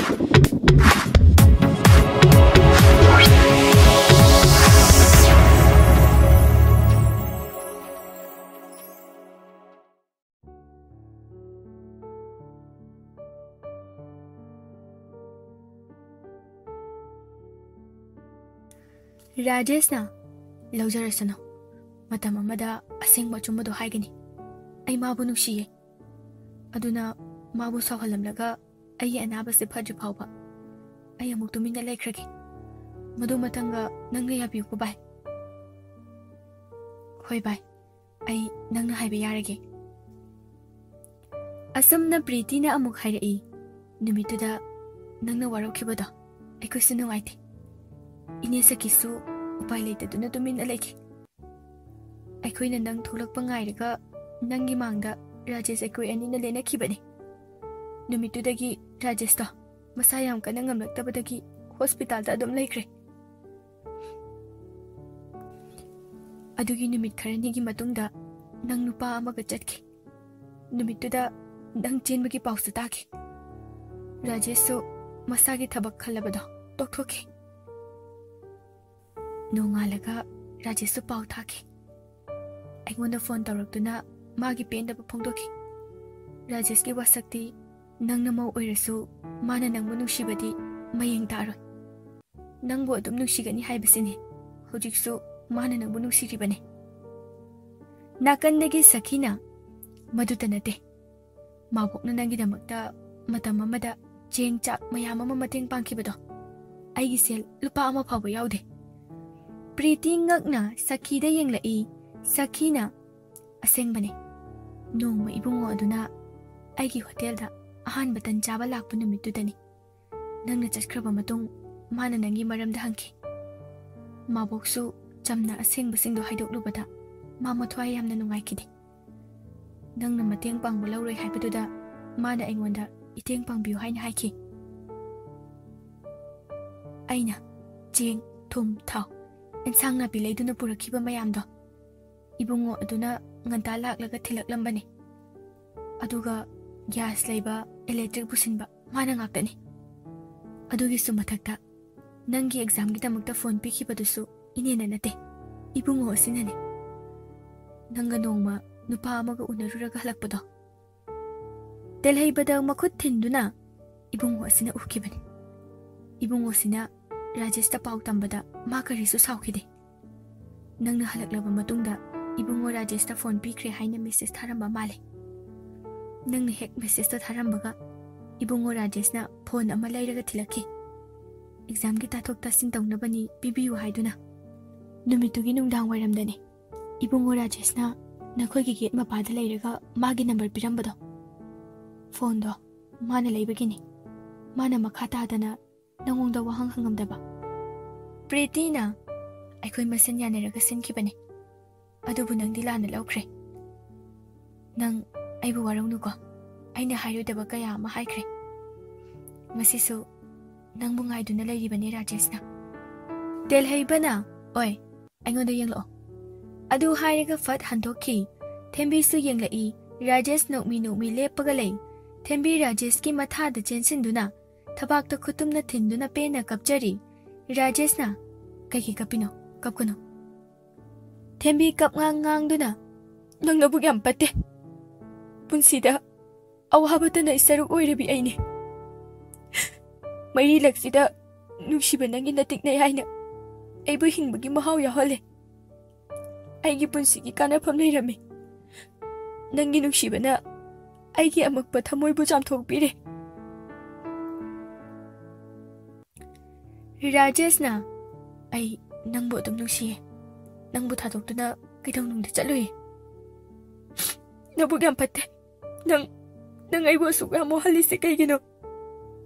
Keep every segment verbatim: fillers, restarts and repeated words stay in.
ꯔꯥꯖꯦꯁꯅ ꯂꯧꯖꯔꯁꯅꯨ꯫ ꯃꯇꯝ ꯑꯃꯗ ꯑꯁꯦꯡꯕ ꯑꯆꯨꯝꯕꯗꯣ ꯍꯥꯏꯒꯅꯤ꯫ ꯑꯩ ꯃꯥꯕꯨ ꯅꯨꯡꯁꯤꯌꯦ꯫ ꯑꯗꯨꯅ ꯃꯥꯕꯨ ꯁꯥꯎꯍꯜꯂꯝꯂꯒ ꯑꯩꯒꯤ ꯑꯅꯥꯕꯁꯦ ꯐꯗ꯭ꯔꯤ ꯐꯥꯎꯕ ꯑꯩ ꯑꯃꯨꯛ ꯇꯨꯃꯤꯟꯅ ꯂꯩꯈ꯭ꯔꯒꯦ꯫ ꯃꯗꯨ ꯃꯊꯪꯒ ꯅꯪꯅ ꯌꯥꯕꯤꯌꯨꯀꯣ ꯚꯥꯏ꯫ ꯍꯣꯏ ꯚꯥꯏ, ꯑꯩ ꯅꯪꯅ ꯍꯥꯏꯕ ꯌꯥꯔꯒꯦ꯫ ꯑꯁꯨꯝꯅ ꯄ꯭ꯔꯤꯇꯤꯅ ꯑꯃꯨꯛ ꯍꯥꯏꯔꯛꯏ, "ꯅꯨꯃꯤꯠꯇꯨꯗ ꯅꯪꯅ ꯋꯥꯔꯧꯈꯤꯕꯗꯣ ꯑꯩꯈꯣꯏꯁꯨ ꯅꯨꯡꯉꯥꯏꯇꯦ꯫ ꯏꯅꯦ ꯁꯈꯤꯁꯨ ꯎꯄꯥꯏ ꯂꯩꯇꯗꯨꯅ ꯇꯨꯃꯤꯟꯅ ꯂꯩꯈꯤ꯫ ꯑꯩꯈꯣꯏꯅ ꯅꯪ ꯊꯣꯛꯂꯛꯄ ꯉꯥꯏꯔꯒ ꯅꯪꯒꯤ ꯃꯥꯡꯗ ꯔꯥꯖꯦꯁ ꯑꯩꯈꯣꯏ ꯑꯅꯤꯅ ꯂꯦꯟꯅꯈꯤꯕꯅꯤ꯫ ꯅꯨꯃꯤꯠꯇꯨꯗꯒꯤ ꯔꯥꯖꯦꯁꯇꯣ ꯃꯁꯥ ꯌꯥꯝ ꯀꯟꯅ ꯉꯝꯂꯛꯇꯕꯗꯒꯤ ꯍꯣꯁꯄꯤꯇꯥꯜꯗ ꯑꯗꯨꯝ ꯂꯩꯈ꯭ꯔꯦ꯫ ꯑꯗꯨꯒꯤ ꯅꯨꯃꯤꯠ ꯈꯔꯅꯤꯒꯤ ꯃꯇꯨꯡꯗ ꯅꯪ ꯅꯨꯄꯥ ꯑꯃꯒ ꯆꯠꯈꯤ꯫ ꯅꯨꯃꯤꯠꯇꯨꯗ ꯅꯪ ꯆꯦꯟꯕꯒꯤ ꯄꯥꯎꯁꯨ ꯇꯥꯈꯤ꯫ ꯔꯥꯖꯦꯁꯁꯨ ꯃꯁꯥꯒꯤ ꯊꯕꯛ ꯈꯜꯂꯕꯗꯣ ꯇꯣꯛꯊꯣꯛꯈꯤ꯫ ꯅꯣꯡꯉꯥꯜꯂꯒ ꯔꯥꯖꯦꯁꯁꯨ ꯄꯥꯎ ꯊꯥꯈꯤ꯫ ꯑꯩꯉꯣꯟꯗ ꯐꯣꯟ ꯇꯧꯔꯛꯇꯨꯅ ꯃꯥꯒꯤ ꯄꯦꯟꯗꯕ ꯐꯣꯡꯗꯣꯛꯈꯤ꯫ ꯔꯥꯖꯦꯁꯀꯤ ꯋꯥꯁꯛꯇꯤ ꯅꯪꯅ ꯃꯧ ꯑꯣꯏꯔꯁꯨ ꯃꯥꯅ ꯅꯪꯕꯨ ꯅꯨꯡꯁꯤꯕꯗꯤ ꯃꯌꯦꯡ ꯇꯥꯔꯣꯏ꯫ ꯅꯪꯕꯨ ꯑꯗꯨꯝ ꯅꯨꯡꯁꯤꯒꯅꯤ ꯍꯥꯏꯕꯁꯤꯅꯤ꯫ ꯍꯧꯖꯤꯛꯁꯨ ꯃꯥꯅ ꯅꯪꯕꯨ ꯅꯨꯡꯁꯤꯔꯤꯕꯅꯤ꯫ ꯅꯥꯀꯟꯗꯒꯤ ꯁꯈꯤꯅ ꯃꯗꯨꯇ ꯅꯠꯇꯦ, ꯃꯥꯕꯣꯛꯅ ꯅꯪꯒꯤꯗꯃꯛꯇ ꯃꯇꯝ ꯑꯃꯗ ꯆꯦꯡ ꯆꯥꯛ ꯃꯌꯥꯝ ꯑꯃ ꯃꯇꯦꯡ ꯄꯥꯡꯈꯤꯕꯗꯣ, ꯑꯩꯒꯤ ꯁꯦꯜ ꯂꯨꯄꯥ ꯑꯃ ꯐꯥꯎꯕ ꯌꯥꯎꯗꯦ꯫ ꯄ꯭ꯔꯤꯇꯤ ꯉꯛꯅ ꯁꯈꯤꯗ ꯌꯦꯡꯂꯛꯏ꯫ ꯁꯈꯤꯅ, "ꯑꯁꯦꯡꯕꯅꯦ, ꯅꯣꯡꯃ ꯏꯕꯨꯡꯉꯣ ꯑꯗꯨꯅ ꯑꯩꯒꯤ ꯍꯣꯇꯦꯜꯗ ꯑꯍꯥꯟꯕ ꯇꯟ ꯆꯥꯕ ꯂꯥꯛꯄ ꯅꯨꯃꯤꯠꯇꯨꯗꯅꯤ ꯅꯪꯅ ꯆꯠꯈ꯭ꯔꯕ ꯃꯇꯨꯡ ꯃꯥꯅ ꯅꯪꯒꯤ ꯃꯔꯝꯗ ꯍꯪꯈꯤ꯫ ꯃꯥꯕꯣꯛꯁꯨ ꯆꯝꯅ ꯑꯁꯦꯡꯕꯁꯤꯡꯗꯣ ꯍꯥꯏꯗꯣꯛꯂꯨꯕꯗ ꯃꯥ ꯃꯊ꯭ꯋꯥꯏ ꯌꯥꯝꯅ ꯅꯨꯡꯉꯥꯏꯈꯤꯗꯦ꯫ ꯅꯪꯅ ꯃꯇꯦꯡ ꯄꯥꯡꯕ ꯂꯧꯔꯣꯏ ꯍꯥꯏꯕꯗꯨꯗ ꯃꯥꯅ ꯑꯩꯉꯣꯟꯗ ꯏꯇꯦꯡ ꯄꯥꯡꯕꯤꯌꯨ ꯍꯥꯏꯅ ꯍꯥꯏꯈꯤ꯫ ꯑꯩꯅ ꯆꯦꯡ, ꯊꯨꯝ, ꯊꯥꯎ, ꯏꯟꯁꯥꯡ ꯅꯥꯄꯤ ꯂꯩꯗꯨꯅ ꯄꯨꯔꯛꯈꯤꯕ ꯃꯌꯥꯝꯗꯣ ꯏꯕꯨꯡꯉꯣ ꯑꯗꯨꯅ ꯉꯟꯇꯥ ꯂꯥꯛꯂꯒ ꯊꯤꯜꯂꯛꯂꯝꯕꯅꯤ꯫ ꯑꯗꯨꯒ ꯒ꯭ꯌꯥꯁ ꯂꯩꯕ, ꯏꯂꯦꯛꯇ꯭ꯔꯤꯛ ꯄꯨꯁꯤꯟꯕ ꯃꯥꯅ ꯉꯥꯛꯇꯅꯤ꯫ ꯑꯗꯨꯒꯤꯁꯨ ꯃꯊꯛꯇ, ꯅꯪꯒꯤ ꯑꯦꯛꯖꯥꯝꯒꯤꯗꯃꯛꯇ ꯐꯣꯟ ꯄꯤꯈꯤꯕꯗꯨꯁꯨ ꯏꯅꯦꯅ ꯅꯠꯇꯦ, ꯏꯕꯨꯡꯉꯣ ꯑꯁꯤꯅꯅꯦ꯫ ꯅꯪꯒ ꯅꯣꯡꯃ ꯅꯨꯄꯥ ꯑꯃꯒ ꯎꯅꯔꯨꯔꯒ ꯍꯜꯂꯛꯄꯗꯣ, ꯇꯦꯜꯍꯩꯕꯗ ꯃꯈꯨꯠ ꯊꯤꯟꯗꯨꯅ ꯏꯕꯨꯡꯉꯣ ꯑꯁꯤꯅ ꯎꯈꯤꯕꯅꯤ꯫ ꯏꯕꯨꯡꯉꯣꯁꯤꯅ ꯔꯥꯖꯦꯁꯇ ꯄꯥꯎ ꯇꯝꯕꯗ ꯃꯥ ꯀꯔꯤꯁꯨ ꯁꯥꯎꯈꯤꯗꯦ꯫ "ꯅꯪꯅ ꯍꯜꯂꯛꯂꯕ ꯃꯇꯨꯡꯗ ꯏꯕꯨꯡꯉꯣ ꯔꯥꯖꯦꯁꯇ ꯐꯣꯟ ꯄꯤꯈ꯭ꯔꯦ" ꯍꯥꯏꯅ ꯃꯦꯁꯦꯖ ꯊꯥꯔꯝꯕ ꯃꯥꯜꯂꯦ꯫ ꯅꯪꯅ ꯍꯦꯛ ꯃꯦꯁꯦꯖꯇꯣ ꯊꯥꯔꯝꯕꯒ ꯏꯕꯨꯡꯉꯣ ꯔꯥꯖꯦꯁꯅ ꯐꯣꯟ ꯑꯃ ꯂꯩꯔꯒ ꯊꯤꯜꯂꯛꯈꯤ꯫ "ꯑꯦꯛꯖꯥꯝꯒꯤ ꯇꯥꯊꯣꯛ ꯇꯥꯁꯤꯟ ꯇꯧꯅꯕꯅꯤ, ꯄꯤꯕꯤꯌꯨ" ꯍꯥꯏꯗꯨꯅ꯫ ꯅꯨꯃꯤꯠꯇꯨꯒꯤ ꯅꯨꯡꯗꯥꯡ ꯋꯥꯏꯔꯝꯗꯅꯤ꯫ ꯏꯕꯨꯡꯉꯣ ꯔꯥꯖꯦꯁꯅ ꯅꯈꯣꯏꯒꯤ ꯒꯦꯠ ꯃꯄꯥꯗ ꯂꯩꯔꯒ ꯃꯥꯒꯤ ꯅꯝꯕꯔ ꯄꯤꯔꯝꯕꯗꯣ꯫ ꯐꯣꯟꯗꯣ ꯃꯥꯅ ꯂꯩꯕꯒꯤꯅꯤ꯫ ꯃꯥꯅ ꯃꯈꯥ ꯇꯥꯗꯅ ꯅꯉꯣꯟꯗ ꯋꯥꯍꯪ ꯍꯪꯉꯝꯗꯕ꯫ ꯄ꯭ꯔꯤꯇꯤꯅ ꯑꯩꯈꯣꯏ ꯃꯁꯦꯟ ꯌꯥꯅꯔꯒ ꯁꯤꯟꯈꯤꯕꯅꯤ꯫ ꯑꯗꯨꯕꯨ ꯅꯪꯗꯤ ꯂꯥꯟꯅ ꯂꯧꯈ꯭ꯔꯦ꯫ ꯅꯪ ꯑꯩꯕꯨ ꯋꯥꯔꯧꯅꯨꯀꯣ꯫ ꯑꯩꯅ ꯍꯥꯏꯔꯣꯏꯗꯕ ꯀꯌꯥ ꯑꯃ ꯍꯥꯏꯈ꯭ꯔꯦ꯫ ꯉꯁꯤꯁꯨ ꯅꯪꯕꯨ ꯉꯥꯏꯗꯨꯅ ꯂꯩꯔꯤꯕꯅꯤ ꯔꯥꯖꯦꯁꯅ꯫ ꯇꯦꯜꯍꯩꯕꯅ, "ꯑꯣꯏ, ꯑꯩꯉꯣꯟꯗ ꯌꯦꯡꯂꯛꯑꯣ" ꯑꯗꯨ ꯍꯥꯏꯔꯒ ꯐꯠ ꯍꯟꯗꯣꯛꯈꯤ꯫ ꯊꯦꯝꯕꯤꯁꯨ ꯌꯦꯡꯂꯛꯏ꯫ ꯔꯥꯖꯦꯁ ꯅꯣꯛꯃꯤ ꯅꯣꯛꯃꯤ ꯂꯦꯞꯄꯒ ꯂꯩ꯫ ꯊꯦꯝꯕꯤ ꯔꯥꯖꯦꯁꯀꯤ ꯃꯊꯥꯗ ꯆꯦꯟꯁꯤꯟꯗꯨꯅ ꯊꯕꯥꯛꯇ ꯈꯨꯇꯨꯝꯅ ꯊꯤꯟꯗꯨꯅ ꯄꯦꯟꯅ ꯀꯞꯆꯔꯤ꯫ ꯔꯥꯖꯦꯁꯅ, "ꯀꯩꯒꯤ ꯀꯞꯄꯤꯅꯣ? ꯀꯞꯀꯅꯨ"꯫ ꯊꯦꯝꯕꯤ ꯀꯞꯉꯥꯡ ꯉꯥꯡꯗꯨꯅ, "ꯅꯪ ꯅꯕꯨꯛ ꯌꯥꯝ ꯐꯠꯇꯦ꯫ ꯄꯨꯟꯁꯤꯗ ꯑꯋꯥꯕꯇꯅ ꯁꯔꯨꯛ ꯑꯣꯏꯔꯕꯤ ꯑꯩꯅꯦ꯫ ꯃꯩꯔꯤꯂꯛꯁꯤꯗ ꯅꯨꯡꯁꯤꯕ ꯅꯪꯒꯤ ꯅꯇꯤꯛꯅꯩ ꯍꯥꯏꯅ ꯑꯩꯕꯨ ꯍꯤꯡꯕꯒꯤ ꯃꯍꯥꯎ ꯌꯥꯎꯍꯜꯂꯦ꯫ ꯑꯩꯒꯤ ꯄꯨꯟꯁꯤꯒꯤ ꯀꯥꯟꯅꯐꯝ ꯂꯩꯔꯝꯃꯤ꯫ ꯅꯪꯒꯤ ꯅꯨꯡꯁꯤꯕꯅ ꯑꯩꯒꯤ ꯑꯃꯛꯄ ꯊꯃꯣꯏꯕꯨ ꯆꯥꯝꯊꯣꯛꯄꯤꯔꯦ"꯫ ꯔꯥꯖꯦꯁꯅ, "ꯑꯩ ꯅꯪꯕꯨ ꯑꯗꯨꯝ ꯅꯨꯡꯁꯤꯌꯦ꯫ ꯅꯪꯕꯨ ꯊꯥꯗꯣꯛꯇꯨꯅ ꯀꯩꯗꯧꯅꯨꯡꯗ ꯆꯠꯂꯨꯏ꯫ ꯅꯕꯨꯛ ꯌꯥꯝ ꯐꯠꯇꯦ꯫ ꯅꯪ, ꯅꯪ ꯑꯩꯕꯨ ꯑꯁꯨꯛ ꯌꯥꯝ ꯋꯥꯍꯜꯂꯤꯁꯦ ꯀꯩꯒꯤꯅꯣ?"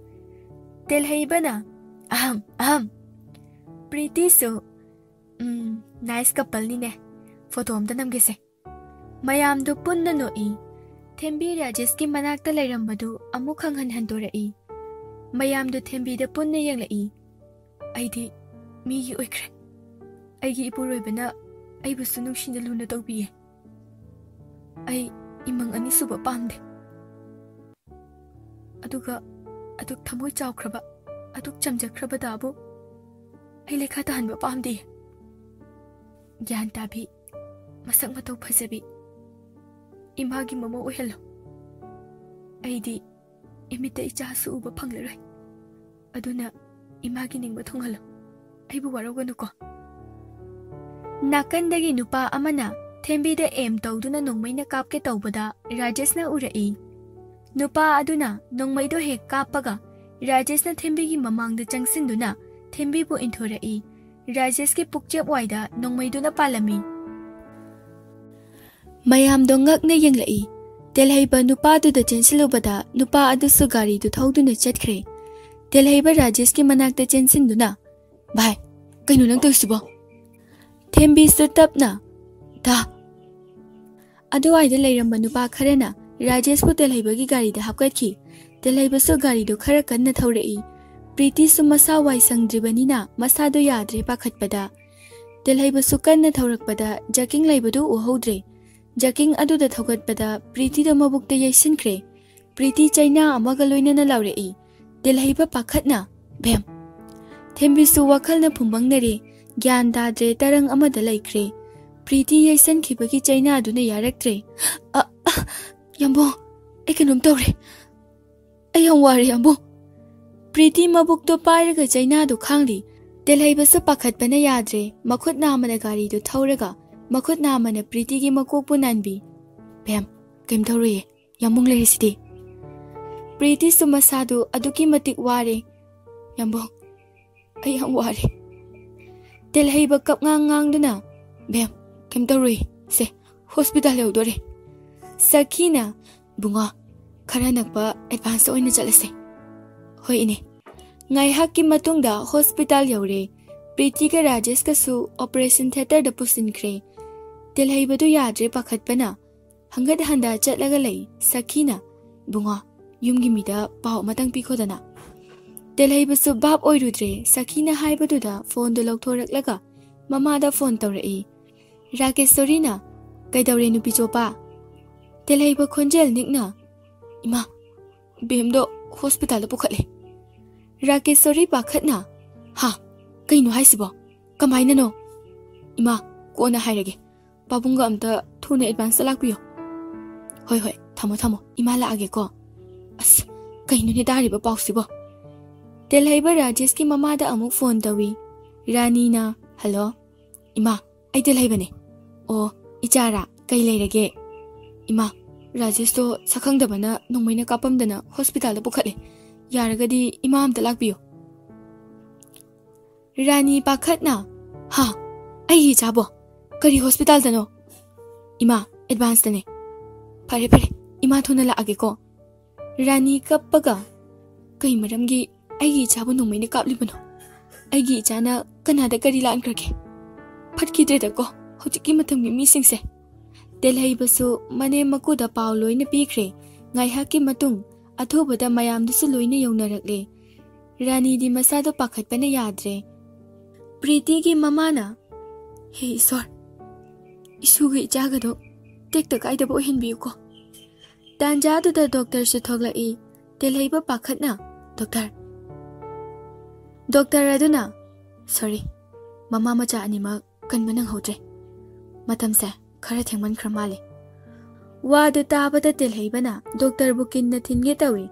ꯇꯦꯜꯍꯩꯕꯅ, "ꯑꯍꯝ, ꯑꯍꯝ꯫ ꯄ꯭ꯔꯤꯇꯤꯁꯨ, ꯎꯝ, ꯅꯥꯏꯁ ꯀꯄꯜꯅꯤꯅꯦ꯫ ꯐꯣꯇꯣ ꯑꯝꯇ ꯅꯝꯒꯦꯁꯦ"꯫ ꯃꯌꯥꯝꯗꯨ ꯄꯨꯟꯅ ꯅꯣꯛꯏ꯫ ꯊꯦꯝꯕꯤ ꯔꯥꯖꯦꯁꯀꯤ ꯃꯅꯥꯛꯇ ꯂꯩꯔꯝꯕꯗꯨ ꯑꯃꯨꯛ ꯍꯟꯍꯟ ꯍꯟꯗꯣꯔꯛꯏ꯫ ꯃꯌꯥꯝꯗꯨ ꯊꯦꯝꯕꯤꯗ ꯄꯨꯟꯅ ꯌꯦꯡꯂꯛꯏ꯫ "ꯑꯩꯗꯤ ꯃꯤꯒꯤ ꯑꯣꯏꯈ꯭ꯔꯦ꯫ ꯑꯩꯒꯤ ꯏꯄꯨꯔꯣꯏꯕꯅ ꯑꯩꯕꯨꯁꯨ ꯅꯨꯡꯁꯤꯅ ꯂꯨꯅ ꯇꯧꯕꯤꯌꯦ꯫ ꯑꯩ ꯏꯃꯪ ꯑꯅꯤꯁꯨꯕ ꯄꯥꯝꯗꯦ꯫ ꯑꯗꯨꯒ ꯑꯗꯨꯛ ꯊꯃꯣꯏ ꯆꯥꯎꯈ꯭ꯔꯕ ꯑꯗꯨꯛ ꯆꯝꯖꯈ꯭ꯔꯕ ꯗꯥꯕꯨ ꯑꯩ ꯂꯩꯈꯥ ꯇꯥꯍꯟꯕ ꯄꯥꯝꯗꯦ꯫ ꯒ꯭ꯌꯥꯟ ꯇꯥꯕꯤ, ꯃꯁꯛ ꯃꯇꯧ ꯐꯖꯕꯤ, ꯏꯃꯥꯒꯤ ꯃꯃꯧ ꯑꯣꯏꯍꯜꯂꯣ꯫ ꯑꯩꯗꯤ ꯏꯃꯤꯠꯇ ꯏꯆꯥꯁꯨ ꯎꯕ ꯐꯪꯂꯔꯣꯏ꯫ ꯑꯗꯨꯅ ꯏꯃꯥꯒꯤ ꯅꯤꯡꯕ ꯊꯨꯡꯍꯜꯂꯣ꯫ ꯑꯩꯕꯨ ꯋꯥꯔꯧꯒꯅꯨꯀꯣ꯫ ꯅꯥꯀꯟꯗꯒꯤ ꯅꯨꯄꯥ ꯑꯃꯅ ꯊꯦꯝꯕꯤꯗ ꯑꯦꯝ ꯇꯧꯗꯨꯅ ꯅꯣꯡꯃꯩꯅ ꯀꯥꯞꯀꯦ ꯇꯧꯕꯗ ꯔꯥꯖꯦꯁꯅ ꯎꯔꯛꯏ꯫ ꯅꯨꯄꯥ ꯑꯗꯨꯅ ꯅꯣꯡꯃꯩꯗꯣ ꯍꯦꯛ ꯀꯥꯞꯄꯒ ꯔꯥꯖꯦꯁꯅ ꯊꯦꯝꯕꯤꯒꯤ ꯃꯃꯥꯡꯗ ꯆꯪꯁꯤꯟꯗꯨꯅ ꯊꯦꯝꯕꯤꯕꯨ ꯏꯟꯊꯣꯔꯛꯏ꯫ ꯔꯥꯖꯦꯁꯀꯤ ꯄꯨꯛꯆꯦꯞ ꯋꯥꯏꯗ ꯅꯣꯡꯃꯩꯗꯨꯅ ꯄꯥꯜꯂꯝꯃꯤ꯫ ꯃꯌꯥꯝꯗꯣ ꯉꯛꯅ ꯌꯦꯡꯂꯛꯏ꯫ ꯇꯦꯜꯍꯩꯕ ꯅꯨꯄꯥꯗꯨꯗ ꯆꯦꯟꯁꯤꯜꯂꯨꯕꯗ ꯅꯨꯄꯥ ꯑꯗꯨꯁꯨ ꯒꯥꯔꯤꯗꯨ ꯊꯧꯗꯨꯅ ꯆꯠꯈ꯭ꯔꯦ꯫ ꯇꯦꯜꯍꯩꯕ ꯔꯥꯖꯦꯁꯀꯤ ꯃꯅꯥꯛꯇ ꯆꯦꯟꯁꯤꯟꯗꯨꯅ, "ꯚꯥꯏ, ꯀꯩꯅꯣ ꯅꯪ ꯇꯧꯔꯤꯁꯤꯕꯣ?" ꯊꯦꯝꯕꯤꯁꯨ ꯇꯞꯅ, "ꯗꯥ!" ꯑꯗꯨꯋꯥꯏꯗ ꯂꯩꯔꯝꯕ ꯅꯨꯄꯥ ꯈꯔꯅ ꯔꯥꯖꯦꯁꯄꯨ ꯇꯦꯜꯍꯩꯕꯒꯤ ꯒꯥꯔꯤꯗ ꯍꯥꯞꯀꯠꯈꯤ꯫ ꯇꯦꯜꯍꯩꯕꯁꯨ ꯒꯥꯔꯤꯗꯨ ꯈꯔ ꯀꯟꯅ ꯊꯧꯔꯛꯏ꯫ ꯄ꯭ꯔꯤꯇꯤꯁꯨ ꯃꯁꯥ ꯋꯥꯏ ꯁꯪꯗ꯭ꯔꯤꯕꯅꯤꯅ ꯃꯁꯥꯗꯨ ꯌꯥꯗ꯭ꯔꯦ ꯄꯥꯈꯠꯄꯗ꯫ ꯇꯦꯜꯍꯩꯕꯁꯨ ꯀꯟꯅ ꯊꯧꯔꯛꯄꯗ ꯖꯥꯀꯤꯡ ꯂꯩꯕꯗꯨ ꯎꯍꯧꯗ꯭ꯔꯦ꯫ ꯖꯥꯀꯤꯡ ꯑꯗꯨꯗ ꯊꯧꯒꯠꯄꯗ ꯄ꯭ꯔꯤꯇꯤꯗ ꯃꯕꯨꯛꯇ ꯌꯩꯁꯤꯟꯈ꯭ꯔꯦ꯫ ꯄ꯭ꯔꯤꯇꯤ ꯆꯩꯅꯥ ꯑꯃꯒ ꯂꯣꯏꯅꯅ ꯂꯥꯎꯔꯛꯏ꯫ ꯇꯦꯜꯍꯩꯕ ꯄꯥꯈꯠꯅ, "ꯚꯦꯝ!" ꯊꯦꯝꯕꯤꯁꯨ ꯋꯥꯈꯜꯅ ꯐꯨꯝꯕꯪꯅꯔꯦ꯫ ꯒ꯭ꯌꯥꯟ ꯇꯥꯗ꯭ꯔꯦ, ꯇꯔꯪ ꯑꯃꯗ ꯂꯩꯈ꯭ꯔꯦ꯫ ꯄ꯭ꯔꯤꯇꯤ ꯌꯩꯁꯟꯈꯤꯕꯒꯤ ꯆꯩꯅꯥꯗꯨꯅ ꯌꯥꯔꯛꯇ꯭ꯔꯦ꯫ "ꯑ, ꯑ, ꯌꯥꯝꯕꯨꯡ, ꯑꯩ ꯀꯩꯅꯣꯝ ꯇꯧꯔꯦ꯫ ꯑꯩ ꯌꯥꯝ ꯋꯥꯔꯦ, ꯌꯥꯝꯕꯨꯡ!" ꯄ꯭ꯔꯤꯇꯤ ꯃꯕꯨꯛꯇꯣ ꯄꯥꯏꯔꯒ ꯆꯩꯅꯥꯗꯨ ꯈꯥꯡꯂꯤ꯫ ꯇꯦꯜꯍꯩꯕꯁꯨ ꯄꯥꯈꯠꯄꯅ ꯌꯥꯗ꯭ꯔꯦ꯫ ꯃꯈꯨꯠ ꯅꯥꯝꯃꯅ ꯒꯥꯔꯤꯗꯨ ꯊꯧꯔꯒ ꯃꯈꯨꯠ ꯅꯥꯝꯃꯅ ꯄ꯭ꯔꯤꯇꯤꯒꯤ ꯃꯀꯣꯛꯄꯨ ꯅꯥꯟꯕꯤ꯫ "ꯚꯦꯝ, ꯀꯩꯝ ꯇꯧꯔꯣꯏꯌꯦ꯫ ꯌꯥꯝꯕꯨꯡ ꯂꯩꯔꯤꯁꯤꯗꯤ꯫" ꯄ꯭ꯔꯤꯇꯤꯁꯨ ꯃꯁꯥꯗꯨ ꯑꯗꯨꯛꯀꯤ ꯃꯇꯤꯛ ꯋꯥꯔꯦ꯫ "ꯌꯥꯝꯕꯨꯡ, ꯑꯩ ꯌꯥꯝ ꯋꯥꯔꯦ꯫" ꯇꯦꯜꯍꯩꯕ ꯀꯞꯉꯥꯡ ꯉꯥꯡꯗꯨꯅ, "ꯚꯦꯝ, ꯀꯩꯝ ꯇꯧꯔꯣꯏ꯫ ꯁꯦ, ꯍꯣꯁꯄꯤꯇꯥꯜ ꯌꯧꯗꯣꯔꯦ꯫" ꯁꯈꯤꯅ, "ꯕꯨꯡꯉꯣ, ꯈꯔ ꯅꯛꯄ ꯑꯦꯗꯚꯥꯟꯁ ꯑꯣꯏꯅ ꯆꯠꯂꯁꯦ꯫" "ꯍꯣꯏ, ꯏꯅꯦ꯫" ꯉꯥꯏꯍꯥꯛꯀꯤ ꯃꯇꯨꯡꯗ ꯍꯣꯁꯄꯤꯇꯥꯜ ꯌꯧꯔꯦ꯫ ꯄ꯭ꯔꯤꯇꯤꯒ ꯔꯥꯖꯦꯁꯀꯁꯨ ꯑꯣꯄꯔꯦꯁꯟ ꯊꯤꯌꯦꯇꯔꯗ ꯄꯨꯁꯤꯟꯈ꯭ꯔꯦ꯫ ꯇꯦꯜꯍꯩꯕꯗꯨ ꯌꯥꯗ꯭ꯔꯦ ꯄꯥꯈꯠꯄꯅ꯫ ꯍꯪꯒꯠ ꯍꯟꯗ ꯆꯠꯂꯒ ꯂꯩ꯫ ꯁꯈꯤꯅ, "ꯕꯨꯡꯉꯣ, ꯌꯨꯝꯒꯤ ꯃꯤꯗ ꯄꯥꯎ ꯑꯃꯇꯪ ꯄꯤꯈꯣꯗꯅ꯫" ꯇꯦꯜꯍꯩꯕꯁꯨ ꯚꯥꯞ ꯑꯣꯏꯔꯨꯗ꯭ꯔꯦ꯫ ꯁꯈꯤꯅ ꯍꯥꯏꯕꯗꯨꯗ ꯐꯣꯟꯗꯨ ꯂꯧꯊꯣꯔꯛꯂꯒ ꯃꯃꯥꯗ ꯐꯣꯟ ꯇꯧꯔꯛꯏ꯫ ꯔꯥꯀꯦꯁꯣꯔꯤꯅ, "ꯀꯩꯗꯧꯔꯦ ꯅꯨꯄꯤ ꯆꯣꯄꯥ?" ꯇꯦꯜꯍꯩꯕ ꯈꯣꯟꯖꯦꯜ ꯅꯤꯛꯅ, "ꯏꯃꯥ, ꯕꯦꯝꯗꯣ ꯍꯣꯁꯄꯤꯇꯥꯜꯗ ꯄꯨꯈꯠꯂꯦ꯫" ꯔꯥꯀꯦꯁꯣꯔꯤ ꯄꯥꯈꯠꯅ, "ꯍꯥ? ꯀꯩꯅꯣ ꯍꯥꯏꯁꯤꯕꯣ? ꯀꯃꯥꯏꯅꯅꯣ? ꯏꯃꯥ, ꯀꯣꯟꯅ ꯍꯥꯏꯔꯒꯦ꯫ ꯄꯥꯕꯨꯡꯒ ꯑꯝꯇ ꯊꯨꯅ ꯑꯦꯗꯚꯥꯟꯁꯇ ꯂꯥꯛꯄꯤꯌꯣ꯫" "ꯍꯣꯏ, ꯍꯣꯏ, ꯊꯝꯃꯣ, ꯊꯝꯃꯣ꯫ ꯏꯃꯥ ꯂꯥꯛꯑꯒꯦꯀꯣ꯫" ꯑꯁ, ꯀꯩꯅꯣꯅꯦ ꯇꯥꯔꯤꯕ ꯄꯥꯎꯁꯤꯕꯣ? ꯇꯦꯜꯍꯩꯕ ꯔꯥꯖꯦꯁꯀꯤ ꯃꯃꯥꯗ ꯑꯃꯨꯛ ꯐꯣꯟ ꯇꯧꯏ꯫ ꯔꯥꯅꯤꯅ, "ꯍꯜꯂꯣ, ꯏꯃꯥ, ꯑꯩ ꯇꯦꯜꯍꯩꯕꯅꯦ꯫" "ꯑꯣ, ꯏꯆꯥꯔꯥ? ꯀꯩ ꯂꯩꯔꯒꯦ?" "ꯏꯃꯥ, ꯔꯥꯖꯦꯁꯇꯣ ꯁꯛꯈꯪꯗꯕꯅ ꯅꯣꯡꯃꯩꯅ ꯀꯥꯞꯄꯝꯗꯅ ꯍꯣꯁꯄꯤꯇꯥꯜꯗ ꯄꯨꯈꯠꯂꯦ꯫ ꯌꯥꯔꯒꯗꯤ ꯏꯃꯥ ꯑꯝꯇ ꯂꯥꯛꯄꯤꯌꯨ꯫" ꯔꯥꯅꯤ ꯄꯥꯈꯠꯅ, "ꯍꯥ? ꯑꯩꯒꯤ ꯏꯆꯥꯕꯣ? ꯀꯔꯤ ꯍꯣꯁꯄꯤꯇꯥꯜꯗꯅꯣ?" "ꯏꯃꯥ, ꯑꯦꯗꯚꯥꯟꯁꯇꯅꯦ꯫" "ꯐꯔꯦ, ꯐꯔꯦ, ꯏꯃꯥ ꯊꯨꯅ ꯂꯥꯛꯑꯒꯦꯀꯣ꯫" ꯔꯥꯅꯤ ꯀꯞꯄꯒ, "ꯀꯩ ꯃꯔꯝꯒꯤ ꯑꯩꯒꯤ ꯏꯆꯥꯕꯨ ꯅꯣꯡꯃꯩꯅ ꯀꯥꯞꯂꯤꯕꯅꯣ? ꯑꯩꯒꯤ ꯏꯆꯥꯅ ꯀꯅꯥꯗ ꯀꯔꯤ ꯂꯥꯟꯈ꯭ꯔꯒꯦ? ꯐꯠꯈꯤꯗ꯭ꯔꯦꯗꯀꯣ ꯍꯧꯖꯤꯛꯀꯤ ꯃꯇꯝꯒꯤ ꯃꯤꯁꯤꯡꯁꯦ꯫" ꯇꯦꯜꯍꯩꯕꯁꯨ ꯃꯅꯦꯝ ꯃꯀꯨꯗ ꯄꯥꯎ ꯂꯣꯏꯅ ꯄꯤꯈ꯭ꯔꯦ꯫ ꯉꯥꯏꯍꯥꯛꯀꯤ ꯃꯇꯨꯡ ꯑꯊꯨꯕꯗ ꯃꯌꯥꯝꯗꯨꯁꯨ ꯂꯣꯏꯅ ꯌꯧꯅꯔꯛꯂꯦ꯫ ꯔꯥꯅꯤꯗꯤ ꯃꯁꯥꯗꯣ ꯄꯥꯈꯠꯄꯅ ꯌꯥꯗ꯭ꯔꯦ꯫ ꯄ꯭ꯔꯤꯇꯤꯒꯤ ꯃꯃꯥꯅ, "ꯍꯦ ꯏꯁꯣꯔ, ꯏꯁꯨꯒ ꯏꯆꯥꯒꯗꯣ ꯇꯦꯛꯇ ꯀꯥꯏꯗꯕ ꯑꯣꯏꯍꯟꯕꯤꯌꯨꯀꯣ꯫" ꯇꯥꯟꯖꯥꯗꯨꯗ ꯗꯣꯛꯇꯔꯁꯨ ꯊꯣꯛꯂꯛꯏ꯫ ꯇꯦꯜꯍꯩꯕ ꯄꯥꯈꯠꯅ, "ꯗꯣꯛꯇꯔ꯫" ꯗꯣꯛꯇꯔ ꯑꯗꯨꯅ, "ꯁꯣꯔꯤ, ꯃꯃꯥ ꯃꯆꯥ ꯑꯅꯤꯃꯛ ꯀꯟꯕ ꯅꯪꯍꯧꯗ꯭ꯔꯦ꯫ ꯃꯇꯝꯁꯦ ꯈꯔ ꯊꯦꯡꯃꯟꯈ꯭ꯔ ꯃꯥꯜꯂꯦ꯫" ꯋꯥꯗꯨ ꯇꯥꯕꯗ ꯇꯦꯜꯍꯩꯕꯅ ꯗꯣꯛꯇꯔꯕꯨ ꯀꯤꯟꯅ ꯊꯤꯟꯒꯦ ꯇꯧꯏ꯫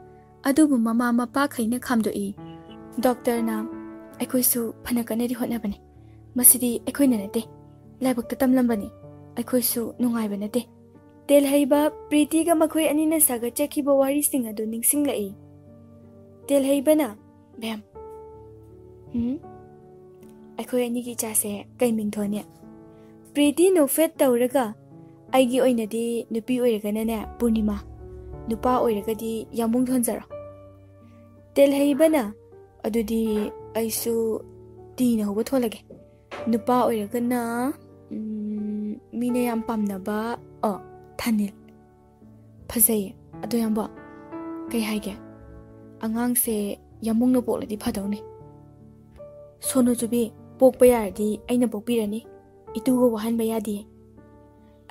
ꯑꯗꯨꯕꯨ ꯃꯃꯥ ꯃꯄꯥꯈꯩꯅ ꯈꯥꯝꯗꯣꯛꯏ꯫ ꯗꯣꯛꯇꯔꯅ, "ꯑꯩꯈꯣꯏꯁꯨ ꯐꯅ ꯀꯟꯅꯗꯤ ꯍꯣꯠꯅꯕꯅꯤ꯫ ꯃꯁꯤꯗꯤ ꯑꯩꯈꯣꯏꯅ ꯅꯠꯇꯦ, ꯂꯥꯏꯕꯛꯇ ꯇꯝꯂꯝꯕꯅꯤ꯫ ꯑꯩꯈꯣꯏꯁꯨ ꯅꯨꯡꯉꯥꯏꯕ ꯅꯠꯇꯦ꯫" ꯇꯦꯜꯍꯩꯕ ꯄ꯭ꯔꯤꯇꯤꯒ ꯃꯈꯣꯏ ꯑꯅꯤꯅ ꯁꯥꯒꯠꯆꯈꯤꯕ ꯋꯥꯔꯤꯁꯤꯡ ꯑꯗꯨ ꯅꯤꯡꯁꯤꯡꯂꯛꯏ꯫ ꯇꯦꯜꯍꯩꯕꯅ, "ꯕꯦꯝ, ꯎꯝ? ꯑꯩꯈꯣꯏ ꯑꯅꯤꯒꯤ ꯏꯆꯥꯁꯦ ꯀꯩ ꯃꯤꯡ ꯊꯣꯟꯅꯤ?" ꯄ꯭ꯔꯤꯇꯤ ꯅꯣꯛꯐꯦꯠ ꯇꯧꯔꯒ, "ꯑꯩꯒꯤ ꯑꯣꯏꯅꯗꯤ ꯅꯨꯄꯤ ꯑꯣꯏꯔꯒꯅꯅꯦ ꯄꯨꯔꯅꯤꯃꯥ, ꯅꯨꯄꯥ ꯑꯣꯏꯔꯒꯗꯤ ꯌꯥꯃꯨꯡ ꯊꯣꯟꯖꯔꯣ꯫" ꯇꯦꯜꯍꯩꯕꯅ, "ꯑꯗꯨꯗꯤ ꯑꯩꯁꯨ ꯇꯤꯅ ꯍꯧꯕ ꯊꯣꯜꯂꯒꯦ꯫ ꯅꯨꯄꯥ ꯑꯣꯏꯔꯒꯅ, ꯎꯝ, ꯃꯤꯅ ꯌꯥꯝ ꯄꯥꯝꯅꯕ, ꯑꯣ, ꯊꯥꯅꯤꯜ꯫ ꯐꯖꯩꯌꯦ꯫ ꯑꯗꯣ ꯌꯥꯝꯕ, ꯀꯩ ꯍꯥꯏꯒꯦ? ꯑꯉꯥꯡꯁꯦ ꯌꯥꯃꯨꯡꯅ ꯄꯣꯛꯂꯗꯤ ꯐꯗꯧꯅꯤ꯫" "ꯁꯣꯅꯨ ꯆꯨꯕꯤ, ꯄꯣꯛꯄ ꯌꯥꯔꯗꯤ ꯑꯩꯅ ꯄꯣꯛꯄꯤꯔꯅꯤ꯫ ꯏꯇꯨꯒ ꯋꯥꯍꯟꯕ ꯌꯥꯗꯤꯌꯦ꯫"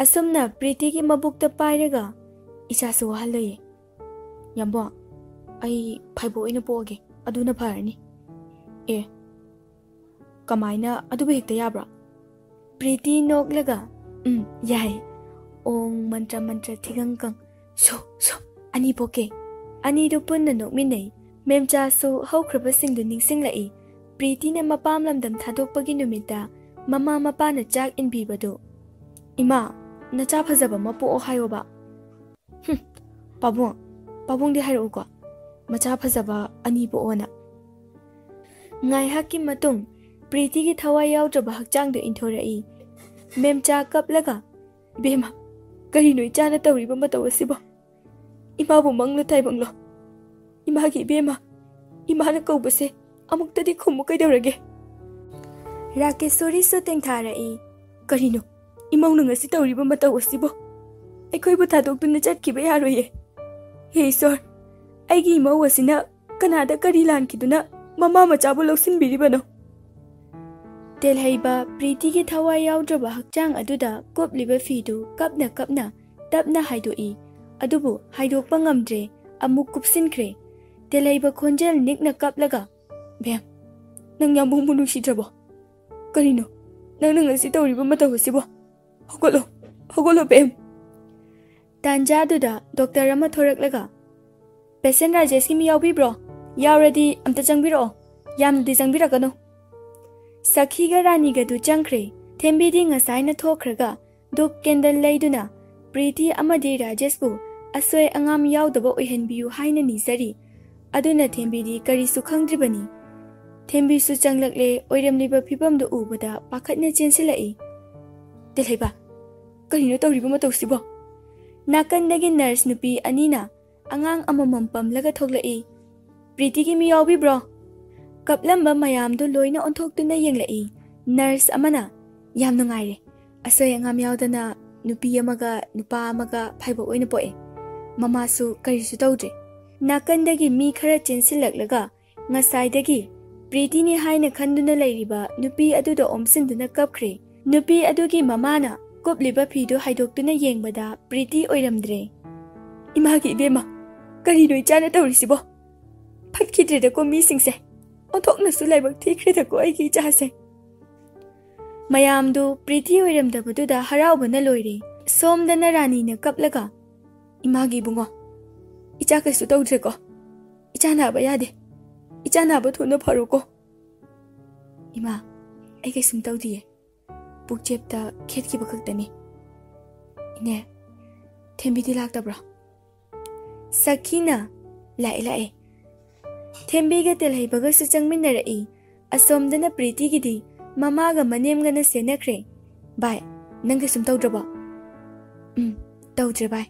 ꯑꯁꯨꯝꯅ ꯄ꯭ꯔꯤꯇꯤꯒꯤ ꯃꯕꯨꯛꯇ ꯄꯥꯏꯔꯒ, "ꯏꯆꯥꯁꯨ ꯋꯥꯍꯜꯂꯣꯏꯌꯦ꯫ ꯌꯥꯝꯕꯣ, ꯑꯩ ꯐꯥꯏꯕꯣꯛ ꯑꯣꯏꯅ ꯄꯣꯛꯑꯒꯦ꯫ ꯑꯗꯨꯅ ꯐꯔꯅꯤ꯫ ꯑꯦ, ꯀꯃꯥꯏꯅ ꯑꯗꯨꯕꯨ ꯍꯦꯛꯇ ꯌꯥꯕ꯭ꯔꯣ? ꯄ꯭ꯔꯤꯇꯤ ꯅꯣꯛꯂꯒ, "ꯎꯝ, ꯌꯥꯏ꯫ ꯑꯣꯡ ꯃꯟꯇ꯭ꯔ ꯃꯟꯇ꯭ꯔ ꯊꯤꯒꯪ ꯀꯪ꯫ ꯁꯣ, ꯁꯣ, ꯑꯅꯤ ꯄꯣꯛꯀꯦ꯫" ꯑꯅꯤꯗꯨ ꯄꯨꯟꯅ ꯅꯣꯛꯃꯤꯟꯅꯩ꯫ ꯃꯦꯝꯆꯥꯁꯨ ꯍꯧꯈ꯭ꯔꯕꯁꯤꯡꯗꯨ ꯅꯤꯡꯁꯤꯡꯂꯛꯏ꯫ ꯄ꯭ꯔꯤꯇꯤꯅ ꯃꯄꯥꯝ ꯂꯝꯗꯝ ꯊꯥꯗꯣꯛꯄꯒꯤ ꯅꯨꯃꯤꯠꯇ ꯃꯃꯥ ꯃꯄꯥꯅ ꯆꯥꯛ ꯏꯟꯕꯤꯕꯗꯨ꯫ "ꯏꯃꯥ, ꯅꯆꯥ ꯐꯖꯕ ꯑꯃ ꯄꯣꯛꯑꯣ ꯍꯥꯏꯌꯣꯕ꯫" "ꯍꯨꯝ, ꯄꯥꯕꯨꯡ, ꯄꯥꯕꯨꯡꯗꯤ ꯍꯥꯏꯔꯛꯎꯀꯣ, ꯃꯆꯥ ꯐꯖꯕ ꯑꯅꯤ ꯄꯣꯛꯑꯣꯅ꯫" ꯉꯥꯏꯍꯥꯛꯀꯤ ꯃꯇꯨꯡ ꯄ꯭ꯔꯤꯇꯤꯒꯤ ꯊꯋꯥꯏ ꯌꯥꯎꯗ꯭ꯔꯕ ꯍꯛꯆꯥꯡꯗꯨ ꯏꯟꯊꯣꯔꯛꯏ꯫ ꯃꯦꯝꯆꯥ ꯀꯞꯂꯒ, "ꯏꯕꯦꯝꯃ, ꯀꯔꯤꯅꯣ ꯏꯆꯥꯅ ꯇꯧꯔꯤꯕ ꯃꯇꯧ ꯑꯁꯤꯕꯣ? ꯏꯃꯥꯕꯨ ꯃꯪꯂꯣ ꯇꯥꯏꯕꯪꯂꯣ? ꯏꯃꯥꯒꯤ ꯏꯕꯦꯝꯃ, ꯏꯃꯥꯅ ꯀꯧꯕꯁꯦ ꯑꯃꯨꯛꯇꯗꯤ ꯈꯨꯝꯃꯨ ꯀꯩꯗꯧꯔꯒꯦ?" ꯔꯥꯀꯦꯁꯣꯔꯤꯁꯨ ꯇꯦꯡꯊꯥꯔꯛꯏ꯫ "ꯀꯔꯤꯅꯣ ꯏꯃꯧꯅ ꯉꯁꯤ ꯇꯧꯔꯤꯕ ꯃꯇꯧ ꯑꯁꯤꯕꯣ? ꯑꯩꯈꯣꯏꯕꯨ ꯊꯥꯗꯣꯛꯇꯨꯅ ꯆꯠꯈꯤꯕ ꯌꯥꯔꯣꯏꯌꯦ꯫ ꯍꯦ ꯏꯁꯣꯔ, ꯑꯩꯒꯤ ꯏꯃꯧ ꯑꯁꯤꯅ ꯀꯅꯥꯗ ꯀꯔꯤ ꯂꯥꯟꯈꯤꯗꯨꯅ ꯃꯃꯥ ꯃꯆꯥꯕꯨ ꯂꯧꯁꯤꯟꯕꯤꯔꯤꯕꯅꯣ?" ꯇꯦꯜꯍꯩꯕ ꯄ꯭ꯔꯤꯇꯤꯒꯤ ꯊꯋꯥꯏ ꯌꯥꯎꯗ꯭ꯔꯕ ꯍꯛꯆꯥꯡ ꯑꯗꯨꯗ ꯀꯨꯞꯂꯤꯕ ꯐꯤꯗꯨ ꯀꯞꯅ ꯀꯞꯅ ꯇꯞꯅ ꯍꯥꯏꯗꯣꯛꯏ꯫ ꯑꯗꯨꯕꯨ ꯍꯥꯏꯗꯣꯛꯄ ꯉꯝꯗ꯭ꯔꯦ꯫ ꯑꯃꯨꯛ ꯀꯨꯞꯁꯤꯟꯈ꯭ꯔꯦ꯫ ꯇꯦꯜꯍꯩꯕ ꯈꯣꯟꯖꯦꯜ ꯅꯤꯛꯅ ꯀꯞꯂꯒ, "ꯕꯦꯝ, ꯅꯪ ꯌꯥꯝꯕꯨꯡꯕꯨ ꯅꯨꯡꯁꯤꯗ꯭ꯔꯕꯣ? ꯀꯔꯤꯅꯣ? ꯅꯪꯅ ꯉꯁꯤ ꯇꯧꯔꯤꯕ ꯃꯇꯧ ꯑꯁꯤꯕꯣ? ꯍꯧꯒꯠꯂꯣ, ꯍꯧꯒꯠꯂꯣ, ꯕꯦꯝ!" ꯇꯥꯟꯖꯥꯗꯨꯗ ꯗꯣꯛꯇꯔ ꯑꯃ ꯊꯣꯔꯛꯂꯒ, "ꯄꯦꯁꯦꯟ ꯔꯥꯖꯦꯁꯀꯤ ꯃꯤ ꯌꯥꯎꯕꯤꯕ꯭ꯔꯣ? ꯌꯥꯎꯔꯗꯤ ꯑꯝꯇ ꯆꯪꯕꯤꯔꯛꯑꯣ꯫ ꯌꯥꯝꯅꯗꯤ ꯆꯪꯕꯤꯔꯛꯀꯅꯨ꯫" ꯁꯈꯤꯒ ꯔꯥꯅꯤꯒꯗꯨ ꯆꯪꯈ꯭ꯔꯦ꯫ ꯊꯦꯝꯕꯤꯗꯤ ꯉꯁꯥꯏꯅ ꯊꯣꯛꯈ꯭ꯔꯒ ꯗꯨꯛ ꯀꯦꯟꯗꯜ ꯂꯩꯗꯨꯅ ꯄ꯭ꯔꯤꯇꯤ ꯑꯃꯗꯤ ꯔꯥꯖꯦꯁꯄꯨ ꯑꯁꯣꯏ ꯑꯉꯥꯝ ꯌꯥꯎꯗꯕ ꯑꯣꯏꯍꯟꯕꯤꯌꯨ ꯍꯥꯏꯅ ꯅꯤꯖꯔꯤ꯫ ꯑꯗꯨꯅ ꯊꯦꯝꯕꯤꯗꯤ ꯀꯔꯤꯁꯨ ꯈꯪꯗ꯭ꯔꯤꯕꯅꯤ꯫ ꯊꯦꯝꯕꯤꯁꯨ ꯆꯪꯂꯛꯂꯦ꯫ ꯑꯣꯏꯔꯝꯂꯤꯕ ꯐꯤꯕꯝꯗꯨ ꯎꯕꯗ ꯄꯥꯈꯠꯅ ꯆꯦꯟꯁꯤꯜꯂꯛꯏ꯫ "ꯇꯦꯜꯍꯩꯕ, ꯀꯔꯤꯅꯣ ꯇꯧꯔꯤꯕ ꯃꯇꯧꯁꯤꯕꯣ?" ꯅꯥꯀꯟꯗꯒꯤ ꯅꯔꯁ ꯅꯨꯄꯤ ꯑꯅꯤꯅ ꯑꯉꯥꯡ ꯑꯃꯃꯝ ꯄꯝꯂꯒ ꯊꯣꯛꯂꯛꯏ꯫ "ꯄ꯭ꯔꯤꯇꯤꯒꯤ ꯃꯤ ꯌꯥꯎꯕꯤꯕ꯭ꯔꯣ?" ꯀꯞꯂꯝꯕ ꯃꯌꯥꯝꯗꯨ ꯂꯣꯏꯅ ꯑꯣꯟꯊꯣꯛꯇꯨꯅ ꯌꯦꯡꯂꯛꯏ꯫ ꯅꯔꯁ ꯑꯃꯅ, "ꯌꯥꯝ ꯅꯨꯡꯉꯥꯏꯔꯦ꯫ ꯑꯁꯣꯏ ꯑꯉꯥꯝ ꯌꯥꯎꯗꯅ ꯅꯨꯄꯤ ꯑꯃꯒ ꯅꯨꯄꯥ ꯑꯃꯒ ꯐꯥꯏꯕꯣꯛ ꯑꯣꯏꯅ ꯄꯣꯛꯑꯦ꯫ ꯃꯃꯥꯁꯨ ꯀꯔꯤꯁꯨ ꯇꯧꯗ꯭ꯔꯦ꯫" ꯅꯥꯀꯟꯗꯒꯤ ꯃꯤ ꯈꯔ ꯆꯦꯟꯁꯤꯜꯂꯛꯂꯒ ꯉꯁꯥꯏꯗꯒꯤ ꯄ꯭ꯔꯤꯇꯤꯅꯤ ꯍꯥꯏꯅ ꯈꯟꯗꯨꯅ ꯂꯩꯔꯤꯕ ꯅꯨꯄꯤ ꯑꯗꯨꯗ ꯑꯣꯝꯁꯤꯟꯗꯨꯅ ꯀꯞꯈ꯭ꯔꯦ꯫ ꯅꯨꯄꯤ ꯑꯗꯨꯒꯤ ꯃꯃꯥꯅ ꯀꯨꯞꯂꯤꯕ ꯐꯤꯗꯨ ꯍꯥꯏꯗꯣꯛꯇꯨꯅ ꯌꯦꯡꯕꯗ ꯄ꯭ꯔꯤꯇꯤ ꯑꯣꯏꯔꯝꯗ꯭ꯔꯦ꯫ "ꯏꯃꯥꯒꯤ ꯏꯕꯦꯝꯃ, ꯀꯔꯤꯅꯣ ꯏꯆꯥꯅ ꯇꯧꯔꯤꯁꯤꯕꯣ? ꯐꯠꯈꯤꯗ꯭ꯔꯦꯗꯀꯣ ꯃꯤꯁꯤꯡꯁꯦ꯫ ꯑꯣꯟꯊꯣꯛꯅꯁꯨ ꯂꯥꯏꯕꯛ ꯊꯤꯈ꯭ꯔꯦꯗꯀꯣ ꯑꯩꯒꯤ ꯏꯆꯥꯁꯦ꯫ ꯃꯌꯥꯝꯗꯨ ꯄ꯭ꯔꯤꯇꯤ ꯑꯣꯏꯔꯝꯗꯕꯗꯨꯗ ꯍꯔꯥꯎꯕꯅ ꯂꯣꯏꯔꯦ꯫ ꯁꯣꯝꯗꯅ ꯔꯥꯅꯤꯅ ꯀꯞꯂꯒ, "ꯏꯃꯥꯒꯤ ꯏꯕꯨꯡꯉꯣ, ꯏꯆꯥ ꯀꯩꯁꯨ ꯇꯧꯗ꯭ꯔꯦꯀꯣ? ꯏꯆꯥ ꯅꯥꯕ ꯌꯥꯗꯦ꯫ ꯏꯆꯥ ꯅꯥꯕ ꯊꯨꯅ ꯐꯔꯣꯀꯣ꯫ ꯏꯃꯥ, ꯑꯩ ꯀꯩꯁꯨꯝ ꯇꯧꯗꯤꯌꯦ꯫ ꯄꯨꯛꯆꯦꯞꯇ ꯈꯦꯠꯈꯤꯕ ꯈꯛꯇꯅꯤ꯫ ꯏꯅꯦ, ꯊꯦꯝꯕꯤꯗꯤ ꯂꯥꯛꯇꯕ꯭ꯔꯣ?" ꯁꯈꯤꯅ, "ꯂꯥꯛꯑꯦ, ꯂꯥꯛꯑꯦ꯫ ꯊꯦꯝꯕꯤꯒ ꯇꯦꯜꯍꯩꯕꯒꯁꯨ ꯆꯪꯃꯤꯟꯅꯔꯛꯏ꯫ ꯑꯁꯣꯝꯗꯅ ꯄ꯭ꯔꯤꯇꯤꯒꯤꯗꯤ ꯃꯃꯥꯒ ꯃꯅꯦꯝꯒꯅ ꯁꯦꯟꯅꯈ꯭ꯔꯦ꯫ ꯚꯥꯏ, ꯅꯪ ꯀꯩꯁꯨꯝ ꯇꯧꯗ꯭ꯔꯕꯣ?" "ꯎꯝ, ꯇꯧꯗ꯭ꯔꯦ ꯚꯥꯏ꯫"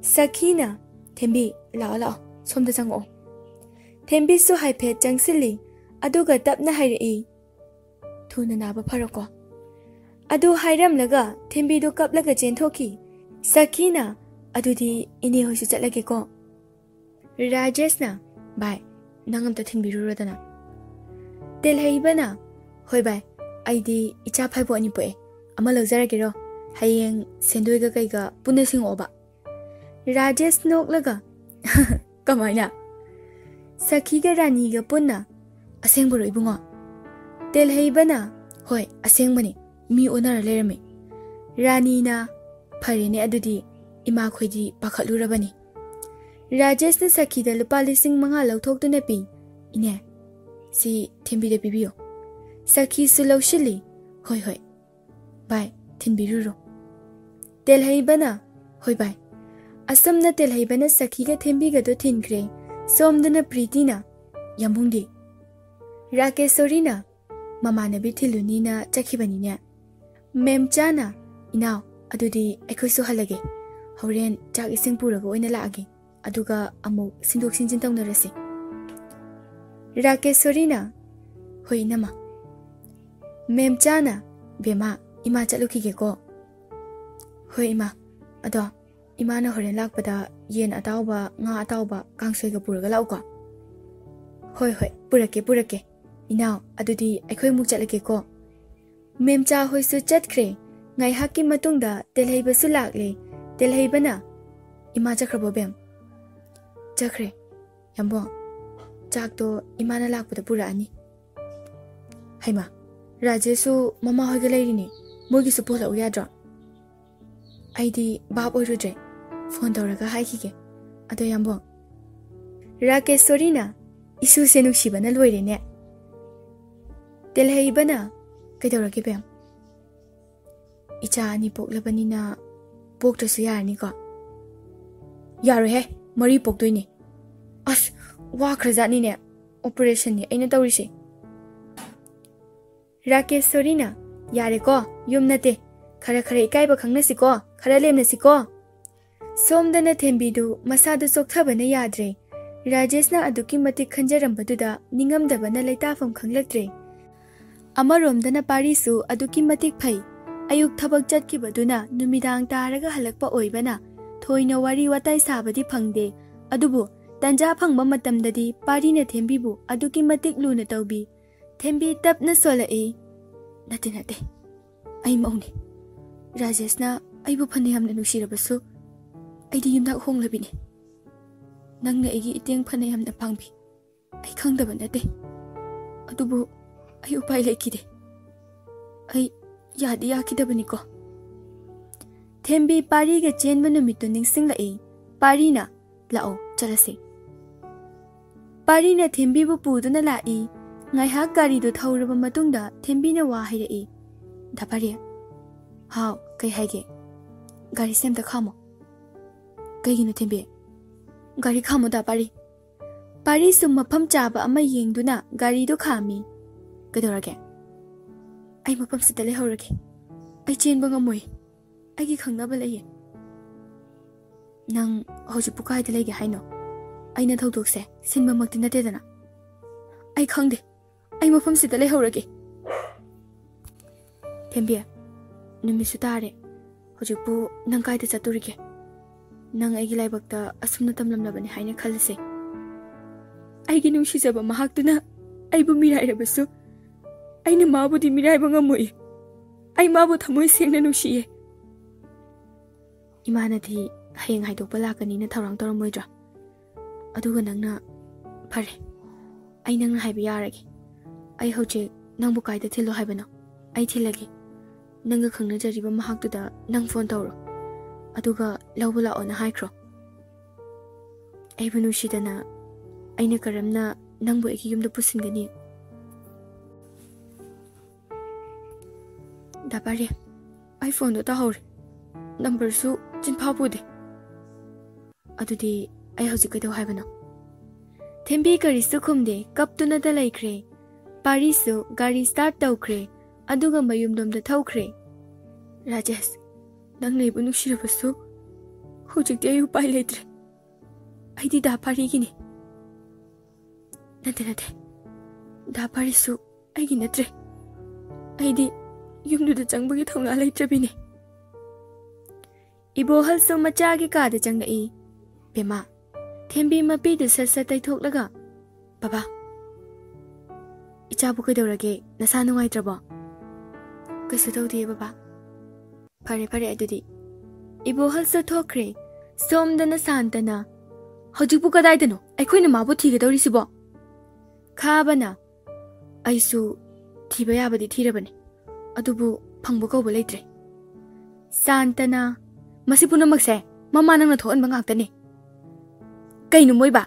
ꯁꯈꯤꯅ, "ꯊꯦꯝꯕꯤ, ꯂꯥꯛꯑꯣ, ꯂꯥꯛꯑꯣ, ꯁꯣꯝꯗ ꯆꯪꯉꯛꯑꯣ꯫" ꯊꯦꯝꯕꯤꯁꯨ ꯍꯥꯏꯐꯦꯠ ꯆꯪꯁꯤꯜꯂꯤ, ꯑꯗꯨꯒ ꯇꯞꯅ ꯍꯥꯏꯔꯛꯏ, "ꯊꯨꯅ ꯅꯥꯕ ꯐꯔꯣꯀꯣ꯫" ꯑꯗꯨ ꯍꯥꯏꯔꯝꯂꯒ ꯊꯦꯝꯕꯤꯗꯨ ꯀꯞꯂꯒ ꯆꯦꯟꯊꯣꯛꯈꯤ꯫ ꯁꯈꯤꯅ, "ꯑꯗꯨꯗꯤ ꯏꯅꯦ ꯍꯣꯏꯁꯨ ꯆꯠꯂꯒꯦꯀꯣ꯫" ꯔꯥꯖꯦꯁꯅ, "ꯚꯥꯏ, ꯅꯪ ꯑꯝꯇ ꯊꯤꯟꯕꯤꯔꯨꯔꯣꯗꯅ꯫" ꯇꯦꯜꯍꯩꯕꯅ, "ꯍꯣꯏ ꯚꯥꯏ, ꯑꯩꯗꯤ ꯏꯆꯥ ꯐꯥꯏꯕꯣꯛ ꯑꯅꯤ ꯄꯣꯛꯑꯦ, ꯑꯃ ꯂꯧꯖꯔꯒꯦꯔꯣ? ꯍꯌꯦꯡ ꯁꯦꯟꯗꯣꯏꯒ ꯀꯩꯒ ꯄꯨꯟꯅ ꯁꯤꯡꯉꯛꯑꯣꯕ꯫" ꯔꯥꯖꯦꯁ ꯅꯣꯛꯂꯒ, "ꯀꯃꯥꯏꯅ?" ꯁꯈꯤꯒ ꯔꯥꯅꯤꯒ ꯄꯨꯟꯅ, "ꯑꯁꯦꯡꯕꯔꯣ ꯏꯕꯨꯡꯉꯣ?" ꯇꯦꯜꯍꯩꯕꯅ, "ꯍꯣꯏ, ꯑꯁꯦꯡꯕꯅꯤ, ꯃꯤ ꯑꯣꯟꯅꯔ ꯂꯩꯔꯝꯃꯤ꯫" ꯔꯥꯅꯤꯅ, "ꯐꯔꯦꯅꯦ, ꯑꯗꯨꯗꯤ ꯏꯃꯥꯈꯣꯏꯗꯤ ꯄꯥꯈꯠꯂꯨꯔꯕꯅꯤ꯫" ꯔꯥꯖꯦꯁꯅ ꯁꯈꯤꯗ ꯂꯨꯄꯥ ꯂꯤꯁꯤꯡ ꯃꯉꯥ ꯂꯧꯊꯣꯛꯇꯨꯅ ꯄꯤ꯫ "ꯏꯅꯦ, ꯁꯤ ꯊꯦꯝꯕꯤꯗ ꯄꯤꯕꯤꯌꯨ꯫" ꯁꯈꯤꯁꯨ ꯂꯧꯁꯤꯜꯂꯤ꯫ "ꯍꯣꯏ, ꯍꯣꯏ, ꯚꯥꯏ, ꯊꯤꯟꯕꯤꯔꯨꯔꯣ꯫" ꯇꯦꯜꯍꯩꯕꯅ, "ꯍꯣꯏ ꯚꯥꯏ꯫" ꯑꯁꯨꯝꯅ ꯇꯦꯜꯍꯩꯕꯅ ꯁꯈꯤꯒ ꯊꯦꯝꯕꯤꯒꯗꯣ ꯊꯤꯟꯈ꯭ꯔꯦ꯫ ꯁꯣꯝꯗꯅ ꯄ꯭ꯔꯤꯇꯤꯅ, "ꯌꯥꯝꯕꯨꯡꯗꯤ?" ꯔꯥꯀꯦꯁꯣꯔꯤꯅ, "ꯃꯃꯥꯟꯅꯕꯤ ꯊꯤꯜꯂꯨꯅꯤꯅ ꯆꯠꯈꯤꯕꯅꯤꯅꯦ꯫" ꯃꯦꯝꯆꯥꯅ, "ꯏꯅꯥꯎ, ꯑꯗꯨꯗꯤ ꯑꯩꯈꯣꯏꯁꯨ ꯍꯜꯂꯒꯦ꯫ ꯍꯣꯔꯦꯟ ꯆꯥꯛ ꯏꯁꯤꯡ ꯄꯨꯔꯒ ꯑꯣꯏꯅ ꯂꯥꯛꯑꯒꯦ꯫ ꯑꯗꯨꯒ ꯑꯃꯨꯛ ꯁꯤꯟꯗꯣꯛ ꯁꯤꯟꯖꯤꯟ ꯇꯧꯅꯔꯁꯤ꯫" ꯔꯥꯀꯦꯁꯣꯔꯤꯅ, "ꯍꯣꯏ, ꯏꯅꯝꯃ꯫" ꯃꯦꯝꯆꯥꯅ, "ꯕꯦꯝꯃ, ꯏꯃꯥ ꯆꯠꯂꯨꯈꯤꯒꯦꯀꯣ꯫" "ꯍꯣꯏ, ꯏꯃꯥ꯫ ꯑꯗꯣ ꯏꯃꯥꯅ ꯍꯣꯔꯦꯟ ꯂꯥꯛꯄꯗ ꯌꯦꯟ ꯑꯇꯥꯎꯕ, ꯉꯥ ꯑꯇꯥꯎꯕ, ꯀꯥꯡꯁꯣꯏꯒ ꯄꯨꯔꯒ ꯂꯥꯛꯎꯀꯣ꯫" "ꯍꯣꯏ, ꯍꯣꯏ, ꯄꯨꯔꯛꯀꯦ, ꯄꯨꯔꯛꯀꯦ꯫ ꯏꯅꯥꯎ, ꯑꯗꯨꯗꯤ ꯑꯩꯈꯣꯏ ꯑꯃꯨꯛ ꯆꯠꯂꯒꯦꯀꯣ꯫" ꯃꯦꯝꯆꯥ ꯍꯣꯏꯁꯨ ꯆꯠꯈ꯭ꯔꯦ꯫ ꯉꯥꯏꯍꯥꯛꯀꯤ ꯃꯇꯨꯡꯗ ꯇꯦꯜꯍꯩꯕꯁꯨ ꯂꯥꯛꯂꯦ꯫ ꯇꯦꯜꯍꯩꯕꯅ, "ꯏꯃꯥ ꯆꯠꯈ꯭ꯔꯕꯣ, ꯕꯦꯝ?" "ꯆꯠꯈ꯭ꯔꯦ, ꯌꯥꯝꯕꯣꯡ꯫ ꯆꯥꯛꯇꯣ ꯏꯃꯥꯅ ꯂꯥꯛꯄꯗ ꯄꯨꯔꯛꯑꯅꯤ꯫ ꯍꯩꯃꯥ, ꯔꯥꯖꯦꯁꯁꯨ ꯃꯃꯥ ꯍꯣꯏꯒ ꯂꯩꯔꯤꯅꯦ, ꯃꯣꯏꯒꯤꯁꯨ ꯄꯨꯍꯜꯂꯛꯎ ꯌꯥꯗ꯭ꯔꯣ? ꯑꯩꯗꯤ ꯚꯥꯞ ꯑꯣꯏꯔꯨꯗ꯭ꯔꯦ, ꯐꯣꯟ ꯇꯧꯔꯒ ꯍꯥꯏꯈꯤꯒꯦ꯫ ꯑꯗꯣ ꯌꯥꯝꯕꯣꯡ, ꯔꯥꯀꯦꯁꯣꯔꯤꯅ, "ꯏꯁꯨꯁꯦ ꯅꯨꯡꯁꯤꯕꯅ ꯂꯣꯏꯔꯦꯅꯦ꯫" ꯇꯦꯜꯍꯩꯕꯅ, "ꯀꯩꯗꯧꯔꯒꯦ ꯕꯦꯝ?" "ꯏꯆꯥ ꯑꯅꯤ ꯄꯣꯛꯂꯕꯅꯤꯅ ꯄꯣꯛꯇ꯭ꯔꯁꯨ ꯌꯥꯔꯅꯤꯀꯣ?" "ꯌꯥꯔꯣꯏꯍꯦ, ꯃꯔꯤ ꯄꯣꯛꯇꯣꯏꯅꯦ꯫" "ꯑꯁ, ꯋꯥꯈ꯭ꯔꯖꯥꯠꯅꯤꯅꯦ, ꯑꯣꯄꯔꯦꯁꯟꯅꯤ ꯑꯩꯅ ꯇꯧꯔꯤꯁꯦ꯫" ꯔꯥꯀꯦꯁꯣꯔꯤꯅ, "ꯌꯥꯔꯦꯀꯣ, ꯌꯨꯝ ꯅꯠꯇꯦ, ꯈꯔ ꯈꯔ ꯏꯀꯥꯏꯕ ꯈꯪꯅꯁꯤꯀꯣ, ꯈꯔ ꯂꯦꯝꯅꯁꯤꯀꯣ꯫" ꯁꯣꯝꯗꯅ ꯊꯦꯝꯕꯤꯗꯨ ꯃꯁꯥꯗꯨ ꯆꯣꯛꯊꯕꯅ ꯌꯥꯗ꯭ꯔꯦ꯫ ꯔꯥꯖꯦꯁꯅ ꯑꯗꯨꯛꯀꯤ ꯃꯇꯤꯛ ꯈꯟꯖꯔꯝꯕꯗꯨꯗ ꯅꯤꯡꯉꯝꯗꯕꯅ ꯂꯩꯇꯥꯐꯝ ꯈꯪꯂꯛꯇ꯭ꯔꯦ꯫ ꯑꯃꯔꯣꯝꯗꯅ ꯄꯥꯔꯤꯁꯨ ꯑꯗꯨꯛꯀꯤ ꯃꯇꯤꯛ ꯐꯩ꯫ ꯑꯌꯨꯛ ꯊꯕꯛ ꯆꯠꯈꯤꯕꯗꯨꯅ ꯅꯨꯃꯤꯗꯥꯡ ꯇꯥꯔꯒ ꯍꯜꯂꯛꯄ ꯑꯣꯏꯕꯅ ꯊꯣꯏꯅ ꯋꯥꯔꯤ ꯋꯥꯇꯥꯏ ꯁꯥꯕꯗꯤ ꯐꯪꯗꯦ꯫ ꯑꯗꯨꯕꯨ ꯇꯟꯖꯥ ꯐꯪꯕ ꯃꯇꯝꯗꯗꯤ ꯄꯥꯔꯤꯅ ꯊꯦꯝꯕꯤꯕꯨ ꯑꯗꯨꯛꯀꯤ ꯃꯇꯤꯛ ꯂꯨꯅ ꯇꯧꯕꯤ꯫ ꯊꯦꯝꯕꯤ ꯇꯞꯅ ꯁꯣꯜꯂꯛꯏ, "ꯅꯠꯇꯦ, ꯅꯠꯇꯦ, ꯑꯩ ꯃꯧꯅꯤ꯫ ꯔꯥꯖꯦꯁꯅ ꯑꯩꯕꯨ ꯐꯅ ꯌꯥꯝꯅ ꯅꯨꯡꯁꯤꯔꯕꯁꯨ, ꯑꯩꯗꯤ ꯌꯨꯝꯅꯥꯛ ꯍꯣꯡꯂꯕꯤꯅꯤ꯫ ꯅꯪꯅ ꯑꯩꯒꯤ ꯏꯇꯦꯡ ꯐꯅ ꯌꯥꯝꯅ ꯄꯥꯡꯕꯤ꯫ ꯑꯩ ꯈꯪꯗꯕ ꯅꯠꯇꯦ꯫ ꯑꯗꯨꯕꯨ ꯑꯩ ꯎꯄꯥꯏ ꯂꯩꯈꯤꯗꯦ꯫ ꯑꯩ ꯌꯥꯗꯤ ꯌꯥꯈꯤꯗꯕꯅꯤꯀꯣ꯫" ꯊꯦꯝꯕꯤ ꯄꯥꯔꯤꯒ ꯆꯦꯟꯕ ꯅꯨꯃꯤꯠꯇꯨ ꯅꯤꯡꯁꯤꯡꯂꯛꯏ꯫ ꯄꯥꯔꯤꯅ, "ꯂꯥꯛꯑꯣ, ꯆꯠꯂꯁꯦ꯫" ꯄꯥꯔꯤꯅ ꯊꯦꯝꯕꯤꯕꯨ ꯄꯨꯗꯨꯅ ꯂꯥꯛꯏ꯫ ꯉꯥꯏꯍꯥꯛ ꯒꯥꯔꯤꯗꯨ ꯊꯧꯔꯕ ꯃꯇꯨꯡꯗ ꯊꯦꯝꯕꯤꯅ ꯋꯥ ꯍꯥꯏꯔꯛꯏ꯫ "ꯗꯥ ꯄꯥꯔꯤ꯫" "ꯍꯥꯎ, ꯀꯩ ꯍꯥꯏꯒꯦ?" "ꯒꯥꯔꯤꯁꯦ ꯑꯝꯇ ꯈꯥꯝꯃꯣ꯫" "ꯀꯩꯒꯤꯅꯣ ꯊꯦꯝꯕꯤ?" "ꯒꯥꯔꯤ ꯈꯥꯝꯃꯣ ꯗꯥ ꯄꯥꯔꯤ꯫" ꯄꯥꯔꯤꯁꯨ ꯃꯐꯝ ꯆꯥꯕ ꯑꯃ ꯌꯦꯡꯗꯨꯅ ꯒꯥꯔꯤꯗꯨ ꯈꯥꯝꯃꯤ꯫ "ꯀꯩꯗꯧꯔꯒꯦ?" "ꯑꯩ ꯃꯐꯝꯁꯤꯗ ꯂꯩꯍꯧꯔꯒꯦ꯫ ꯑꯩ ꯆꯦꯟꯕ ꯉꯝꯃꯣꯏ꯫ ꯑꯩꯒꯤ ꯈꯪꯅꯕ ꯂꯩꯌꯦ꯫" "ꯅꯪ ꯍꯧꯖꯤꯛꯄꯨ ꯀꯥꯏꯗ ꯂꯩꯒꯦ ꯍꯥꯏꯅꯣ? ꯑꯩꯅ ꯊꯧꯗꯣꯛꯁꯦ ꯁꯤꯟꯕꯃꯛꯇꯤ ꯅꯠꯇꯦꯗꯅ꯫" "ꯑꯩ ꯈꯪꯗꯦ꯫ ꯑꯩ ꯃꯐꯝꯁꯤꯗ ꯂꯩꯍꯧꯔꯒꯦ꯫" "ꯊꯦꯝꯕꯤ, ꯅꯨꯃꯤꯠꯁꯨ ꯇꯥꯔꯦ꯫ ꯍꯧꯖꯤꯛꯄꯨ ꯅꯪ ꯀꯥꯏꯗ ꯆꯠꯇꯣꯔꯤꯒꯦ? ꯅꯪ ꯑꯩꯒꯤ ꯂꯥꯏꯕꯛꯇ ꯑꯁꯨꯝꯅ ꯇꯝꯂꯝꯂꯕꯅꯤ ꯍꯥꯏꯅ ꯈꯜꯂꯁꯦ꯫ ꯑꯩꯒꯤ ꯅꯨꯡꯁꯤꯖꯕ ꯃꯍꯥꯛꯇꯨꯅ ꯑꯩꯕꯨ ꯃꯤꯔꯥꯏꯔꯕꯁꯨ, ꯑꯩꯅ ꯃꯥꯕꯨꯗꯤ ꯃꯤꯔꯥꯏꯕ ꯉꯝꯃꯣꯏ꯫ ꯑꯩ ꯃꯥꯕꯨ ꯊꯃꯣꯏ ꯁꯦꯡꯅ ꯅꯨꯡꯁꯤꯌꯦ꯫" "ꯏꯃꯥꯅꯗꯤ ꯍꯌꯦꯡ ꯍꯥꯏꯗꯣꯛꯄ ꯂꯥꯛꯀꯅꯤꯅ ꯊꯧꯔꯥꯡ ꯇꯧꯔꯝꯃꯣꯏꯗ꯭ꯔꯥ? ꯑꯗꯨꯒ ꯅꯪꯅ, ꯐꯔꯦ, ꯑꯩ ꯅꯪꯅ ꯍꯥꯏꯕ ꯌꯥꯔꯒꯦ꯫ ꯑꯩ ꯍꯧꯖꯤꯛ ꯅꯪꯕꯨ ꯀꯥꯏꯗ ꯊꯤꯜꯂꯣ ꯍꯥꯏꯕꯅꯣ? ꯑꯩ ꯊꯤꯜꯂꯒꯦ꯫ ꯅꯪꯒ ꯈꯪꯅꯖꯔꯤꯕ ꯃꯍꯥꯛꯇꯨꯗ ꯅꯪ ꯐꯣꯟ ꯇꯧꯔꯣ, ꯑꯗꯨꯒ ꯂꯧꯕ ꯂꯥꯛꯑꯣꯅ ꯍꯥꯏꯈ꯭ꯔꯣ꯫ ꯑꯩꯕꯨ ꯅꯨꯡꯁꯤꯗꯅ ꯑꯩꯅ ꯀꯔꯝꯅ ꯅꯪꯕꯨ ꯑꯩꯒꯤ ꯌꯨꯝꯗ ꯄꯨꯁꯤꯟꯒꯅꯤ? ꯗꯥ ꯄꯥꯔꯤ, ꯑꯩ ꯐꯣꯟꯗꯣ ꯇꯥꯍꯧꯔꯦ꯫ ꯅꯝꯕꯔꯁꯨ ꯆꯤꯟꯐꯥ ꯄꯨꯗꯦ꯫ ꯑꯗꯨꯗꯤ ꯑꯩ ꯍꯧꯖꯤꯛ ꯀꯩꯗꯧ ꯍꯥꯏꯕꯅꯣ? ꯊꯦꯝꯕꯤ ꯀꯔꯤꯁꯨ ꯈꯨꯝꯗꯦ, ꯀꯞꯇꯨꯅꯇ ꯂꯩꯈ꯭ꯔꯦ꯫ ꯄꯥꯔꯤꯁꯨ ꯒꯥꯔꯤ ꯁ꯭ꯇꯥꯔꯠ ꯇꯧꯈ꯭ꯔꯦ, ꯑꯗꯨꯒ ꯃꯌꯨꯝꯂꯣꯝꯗ ꯊꯧꯈ꯭ꯔꯦ꯫ ꯔꯥꯖꯦꯁ, ꯅꯪꯅ ꯑꯩꯕꯨ ꯅꯨꯡꯁꯤꯔꯕꯁꯨ ꯍꯧꯖꯤꯛꯇꯤ ꯑꯩ ꯎꯄꯥꯏ ꯂꯩꯇ꯭ꯔꯦ꯫ ꯑꯩꯗꯤ ꯗꯥ ꯄꯥꯔꯤꯒꯤꯅꯤ꯫ ꯅꯠꯇꯦ, ꯅꯠꯇꯦ꯫ ꯗꯥ ꯄꯥꯔꯤꯁꯨ ꯑꯩꯒꯤ ꯅꯠꯇ꯭ꯔꯦ꯫ ꯑꯩꯗꯤ ꯌꯨꯝꯗꯨꯗ ꯆꯪꯕꯒꯤ ꯊꯧꯅꯥ ꯂꯩꯇ꯭ꯔꯕꯤꯅꯦ꯫ ꯏꯕꯣꯍꯜꯁꯨ ꯃꯆꯥꯒꯤ ꯀꯥꯗ ꯆꯪꯂꯛꯏ꯫ ꯕꯦꯃꯥ, ꯊꯦꯝꯕꯤ ꯃꯄꯤꯗꯨ ꯁꯠ ꯁꯠ ꯇꯩꯊꯣꯛꯂꯒ, "ꯕꯕꯥ, ꯏꯆꯥꯕꯨ ꯀꯩꯗꯧꯔꯒꯦ? ꯅꯁꯥ ꯅꯨꯡꯉꯥꯏꯇ꯭ꯔꯕꯣ?" "ꯀꯩꯁꯨ ꯇꯧꯗꯤꯌꯦ ꯕꯕꯥ꯫" "ꯐꯔꯦ, ꯐꯔꯦ ꯑꯗꯨꯗꯤ꯫" ꯏꯕꯣꯍꯜꯁꯨ ꯊꯣꯛꯈ꯭ꯔꯦ꯫ ꯁꯣꯝꯗꯅ ꯁꯥꯟꯇꯅ, "ꯍꯧꯖꯤꯛꯄꯨ ꯀꯗꯥꯏꯗꯅꯣ ꯑꯩꯈꯣꯏꯅ ꯃꯥꯕꯨ ꯊꯤꯒꯗꯧꯔꯤꯁꯤꯕꯣ?" ꯈꯥꯕꯅ, "ꯑꯩꯁꯨ ꯊꯤꯕ ꯌꯥꯕꯗꯤ ꯊꯤꯔꯕꯅꯤ, ꯑꯗꯨꯕꯨ ꯐꯪꯕ ꯀꯧꯕ ꯂꯩꯇ꯭ꯔꯦ꯫" ꯁꯥꯟꯇꯅ, "ꯃꯁꯤ ꯄꯨꯝꯅꯃꯛꯁꯦ ꯃꯃꯥ ꯅꯪꯅ ꯊꯣꯛꯍꯟꯕ ꯉꯥꯛꯇꯅꯤ꯫ ꯀꯩꯅꯣ ꯃꯣꯏꯕ?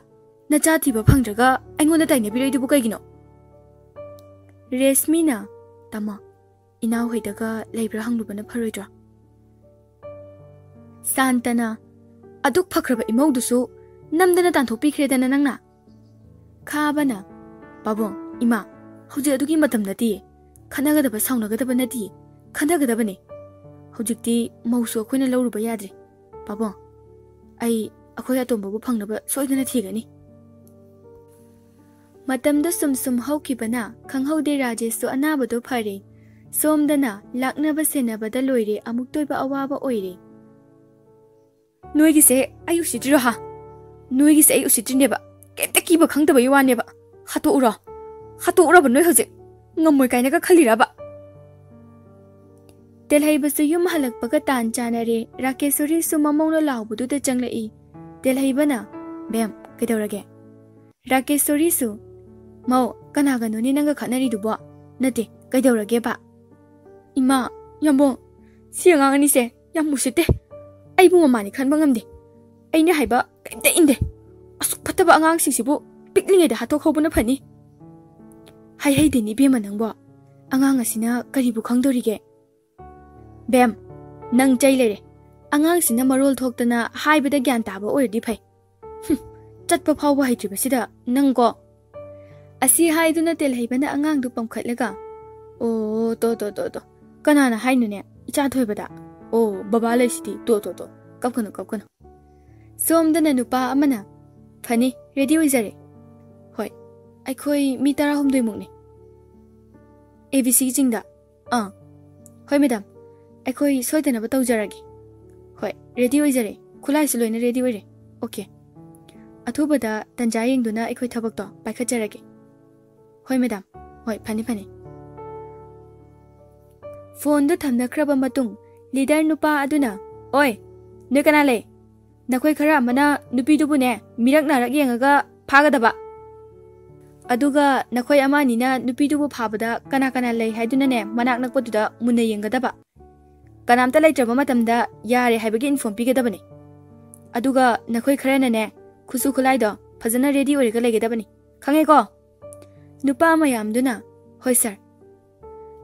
ꯅꯆꯥ ꯊꯤꯕ ꯐꯪꯗ꯭ꯔꯒ ꯑꯩꯉꯣꯟꯗ ꯇꯥꯏꯅꯕꯤꯔꯛꯏꯗꯨꯕꯨ ꯀꯩꯒꯤꯅꯣ?" ꯔꯦꯁꯃꯤꯅ, "ꯇꯥꯃꯣ, ꯏꯅꯥꯎ ꯍꯣꯏꯗꯒ ꯂꯩꯕ꯭ꯔꯥ ꯍꯪꯂꯨꯕꯅ ꯐꯔꯣꯏꯗ꯭ꯔꯣ?" ꯁꯥꯟꯇꯅ, "ꯑꯗꯨꯛ ꯐꯈ꯭ꯔꯕ ꯏꯃꯧꯗꯨꯁꯨ ꯅꯝꯗꯅ ꯇꯥꯟꯊꯣꯛꯄꯤꯈ꯭ꯔꯦꯗꯅ ꯅꯪꯅ꯫" ꯈꯥꯕꯅ, "ꯄꯥꯕꯨꯡ, ꯏꯃꯥ, ꯍꯧꯖꯤꯛ ꯑꯗꯨꯒꯤ ꯃꯇꯝ ꯅꯠꯇꯤꯌꯦ꯫ ꯈꯠꯅꯒꯗꯕ, ꯁꯥꯎꯅꯒꯗꯕ ꯅꯠꯇꯤꯌꯦ꯫ ꯈꯟꯅꯒꯗꯕꯅꯦ꯫ ꯍꯧꯖꯤꯛꯇꯤ ꯃꯧꯁꯨ ꯑꯩꯈꯣꯏꯅ ꯂꯧꯔꯨꯕ ꯌꯥꯗ꯭ꯔꯦ꯫ ꯄꯥꯕꯨꯡ, ꯑꯩ ꯑꯩꯈꯣꯏ ꯑꯇꯣꯝꯕꯕꯨ ꯐꯪꯅꯕ ꯁꯣꯏꯗꯅ ꯊꯤꯒꯅꯤ꯫" ꯃꯇꯝꯗꯨ ꯁꯨꯝ ꯁꯨꯝ ꯍꯧꯈꯤꯕꯅ ꯈꯪꯍꯧꯗꯦ, ꯔꯥꯖꯦꯁꯁꯨ ꯑꯅꯥꯕꯗꯨ ꯐꯔꯦ꯫ ꯁꯣꯝꯗꯅ ꯂꯥꯛꯅꯕ ꯁꯦꯟꯅꯕꯗ ꯂꯣꯏꯔꯦ, ꯑꯃꯨꯛꯇꯣꯏꯕ ꯑꯋꯥꯕ ꯑꯣꯏꯔꯦ꯫ "ꯅꯣꯏꯒꯤꯁꯦ ꯑꯩ ꯎꯁꯤꯠꯇ꯭ꯔꯤꯔꯣ ꯍꯥ? ꯅꯣꯏꯒꯤꯁꯦ ꯑꯩ ꯎꯁꯤꯠꯇ꯭ꯔꯤꯅꯦꯕ꯫ ꯀꯩꯝꯇ ꯀꯤꯕ ꯈꯪꯗꯕꯒꯤ ꯋꯥꯅꯦꯕ꯫ ꯍꯥꯠꯇꯣꯛꯎꯔꯣ? ꯍꯥꯠꯇꯣꯛꯎꯔꯕ ꯅꯣꯏ ꯍꯧꯖꯤꯛ? ꯉꯝꯃꯣꯏ ꯀꯥꯏꯅꯒ ꯈꯜꯂꯤꯔꯕ?" ꯇꯦꯜꯍꯩꯕꯁꯨ ꯌꯨꯝ ꯍꯜꯂꯛꯄꯒ ꯇꯥꯟ ꯆꯥꯅꯔꯦ꯫ ꯔꯥꯀꯦꯁꯣꯔꯤꯁꯨ ꯃꯃꯧꯅ ꯂꯥꯎꯕꯗꯨꯗ ꯆꯪꯂꯛꯏ꯫ ꯇꯦꯜꯍꯩꯕꯅ, "ꯕꯦꯝ, ꯀꯩꯗꯧꯔꯒꯦ?" ꯔꯥꯀꯦꯁꯣꯔꯤꯁꯨ, "ꯃꯧ, ꯀꯅꯥꯒꯅꯣꯅꯦ ꯅꯪꯒ ꯈꯠꯅꯔꯤꯗꯨꯕꯣ? ꯅꯠꯇꯦ, ꯀꯩꯗꯧꯔꯒꯦꯕ?" "ꯏꯃꯥ, ꯌꯥꯝꯕꯣꯡ, ꯁꯤ ꯑꯉꯥꯡ ꯑꯅꯤꯁꯦ ꯌꯥꯝ ꯎꯁꯤꯠꯇꯦ꯫ ꯑꯩꯕꯨ ꯃꯃꯥꯅꯤ ꯈꯟꯕ ꯉꯝꯗꯦ꯫ ꯑꯩꯅ ꯍꯥꯏꯕ ꯀꯔꯤꯝꯇ ꯏꯟꯗꯦ꯫ ꯑꯁꯨꯛ ꯐꯠꯇꯕ ꯑꯉꯥꯡꯁꯤꯡꯁꯤꯕꯨ ꯄꯤꯛꯂꯤꯉꯩꯗ ꯍꯥꯠꯇꯣꯛꯍꯧꯕꯅ ꯐꯅꯤ꯫" "ꯍꯥꯏꯍꯩꯗꯦꯅꯦ ꯏꯕꯦꯝꯃ ꯅꯪꯕꯣ꯫ ꯑꯉꯥꯡ ꯑꯁꯤꯅ ꯀꯔꯤꯕꯨ ꯈꯪꯗꯣꯔꯤꯒꯦ?" "ꯕꯦꯝ, ꯅꯪ ꯆꯩ ꯂꯩꯔꯦ꯫ ꯑꯉꯥꯡꯁꯤꯅ ꯃꯔꯣꯜ ꯊꯣꯛꯇꯅ ꯍꯥꯏꯕꯗ ꯒ꯭ꯌꯥꯟ ꯇꯥꯕ ꯑꯣꯏꯔꯗꯤ ꯐꯩ꯫ ꯍꯨꯝ, ꯆꯠꯄ ꯐꯥꯎꯕ ꯍꯩꯇ꯭ꯔꯤꯕꯁꯤꯗ ꯅꯪꯀꯣ꯫" ꯑꯁꯤ ꯍꯥꯏꯗꯨꯅ ꯇꯦꯜꯍꯩꯕꯅ ꯑꯉꯥꯡꯗꯨ ꯄꯝꯈꯠꯂꯒ, "ꯑꯣ, ꯇꯣ, ꯇꯣ, ꯇꯣ, ꯇꯣ꯫ ꯀꯅꯥꯅ ꯍꯥꯏꯅꯣꯅꯦ, ꯏꯆꯥ ꯊꯣꯏꯕꯗ? ꯑꯣ, ꯕꯕꯥ ꯂꯩꯁꯤꯗꯤ, ꯇꯣ, ꯇꯣ, ꯇꯣ꯫ ꯀꯞꯀꯅꯨ, ꯀꯞꯀꯅꯨ꯫ ꯁꯣꯝꯗꯅ ꯅꯨꯄꯥ ꯑꯃꯅ, ꯐꯅꯤ, ꯔꯦꯗꯤ ꯑꯣꯏꯖꯔꯦ꯫ ꯍꯣꯏ, ꯑꯩꯈꯣꯏ ꯃꯤ ꯇꯔꯥꯍꯨꯝꯗꯣꯏ ꯃꯨꯛꯅꯤ꯫ ꯑꯦ ꯕꯤ ꯁꯤ ꯆꯤꯡꯗ꯫ ꯑꯥ, ꯍꯣꯏ ꯃꯦꯗꯥꯝ, ꯑꯩꯈꯣꯏ ꯁꯣꯏꯗꯅꯕ ꯇꯧꯖꯔꯒꯦ꯫ ꯍꯣꯏ, ꯔꯦꯗꯤ ꯑꯣꯏꯖꯔꯦ, ꯈꯨꯠꯂꯥꯏꯁꯨ ꯂꯣꯏꯅ ꯔꯦꯗꯤ ꯑꯣꯏꯔꯦ꯫ ꯑꯣꯀꯦ꯫ ꯑꯊꯨꯕꯗ ꯇꯟꯖꯥ ꯌꯦꯡꯗꯨꯅ ꯑꯩꯈꯣꯏ ꯊꯕꯛꯇꯣ ꯄꯥꯏꯈꯠꯆꯔꯒꯦ꯫" "ꯍꯣꯏ ꯃꯦꯗꯥꯝ, ꯍꯣꯏ, ꯐꯅꯤ, ꯐꯅꯤ꯫" ꯐꯣꯟꯗꯨ ꯊꯝꯅꯈ꯭ꯔꯕ ꯃꯇꯨꯡ, ꯂꯤꯗꯔ ꯅꯨꯄꯥ ꯑꯗꯨꯅ, "ꯑꯣꯏ, ꯅꯣꯏ ꯀꯅꯥ ꯂꯩ? ꯅꯈꯣꯏ ꯈꯔ ꯑꯃꯅ ꯅꯨꯄꯤꯗꯨꯕꯨꯅꯦ, ꯃꯤꯔꯛ ꯅꯥꯔꯛ ꯌꯦꯡꯉꯒ ꯐꯥꯒꯗꯕ꯫ ꯑꯗꯨꯒ ꯅꯈꯣꯏ ꯑꯃ ꯑꯅꯤꯅ ꯅꯨꯄꯤꯗꯨꯕꯨ ꯐꯥꯕꯗ ꯀꯅꯥ ꯀꯅꯥ ꯂꯩ ꯍꯥꯏꯗꯨꯅꯅꯦ, ꯃꯅꯥꯛ ꯅꯛꯄꯗꯨꯗ ꯃꯨꯟꯅ ꯌꯦꯡꯒꯗꯕ꯫ ꯀꯅꯥꯝꯇ ꯂꯩꯇ꯭ꯔꯕ ꯃꯇꯝꯗ ꯌꯥꯔꯦ ꯍꯥꯏꯕꯒꯤ ꯏꯟꯐꯣꯔꯝ ꯄꯤꯒꯗꯕꯅꯤ꯫ ꯑꯗꯨꯒ ꯅꯈꯣꯏ ꯈꯔꯅꯅꯦ, ꯈꯨꯠꯁꯨ ꯈꯨꯠꯂꯥꯏꯗꯣ ꯐꯖꯅ ꯔꯦꯗꯤ ꯑꯣꯏꯔꯒ ꯂꯩꯒꯗꯕꯅꯤ꯫ ꯈꯪꯉꯦꯀꯣ?" ꯅꯨꯄꯥ ꯃꯌꯥꯝꯗꯨꯅ, "ꯍꯣꯏ ꯁꯥꯔ꯫"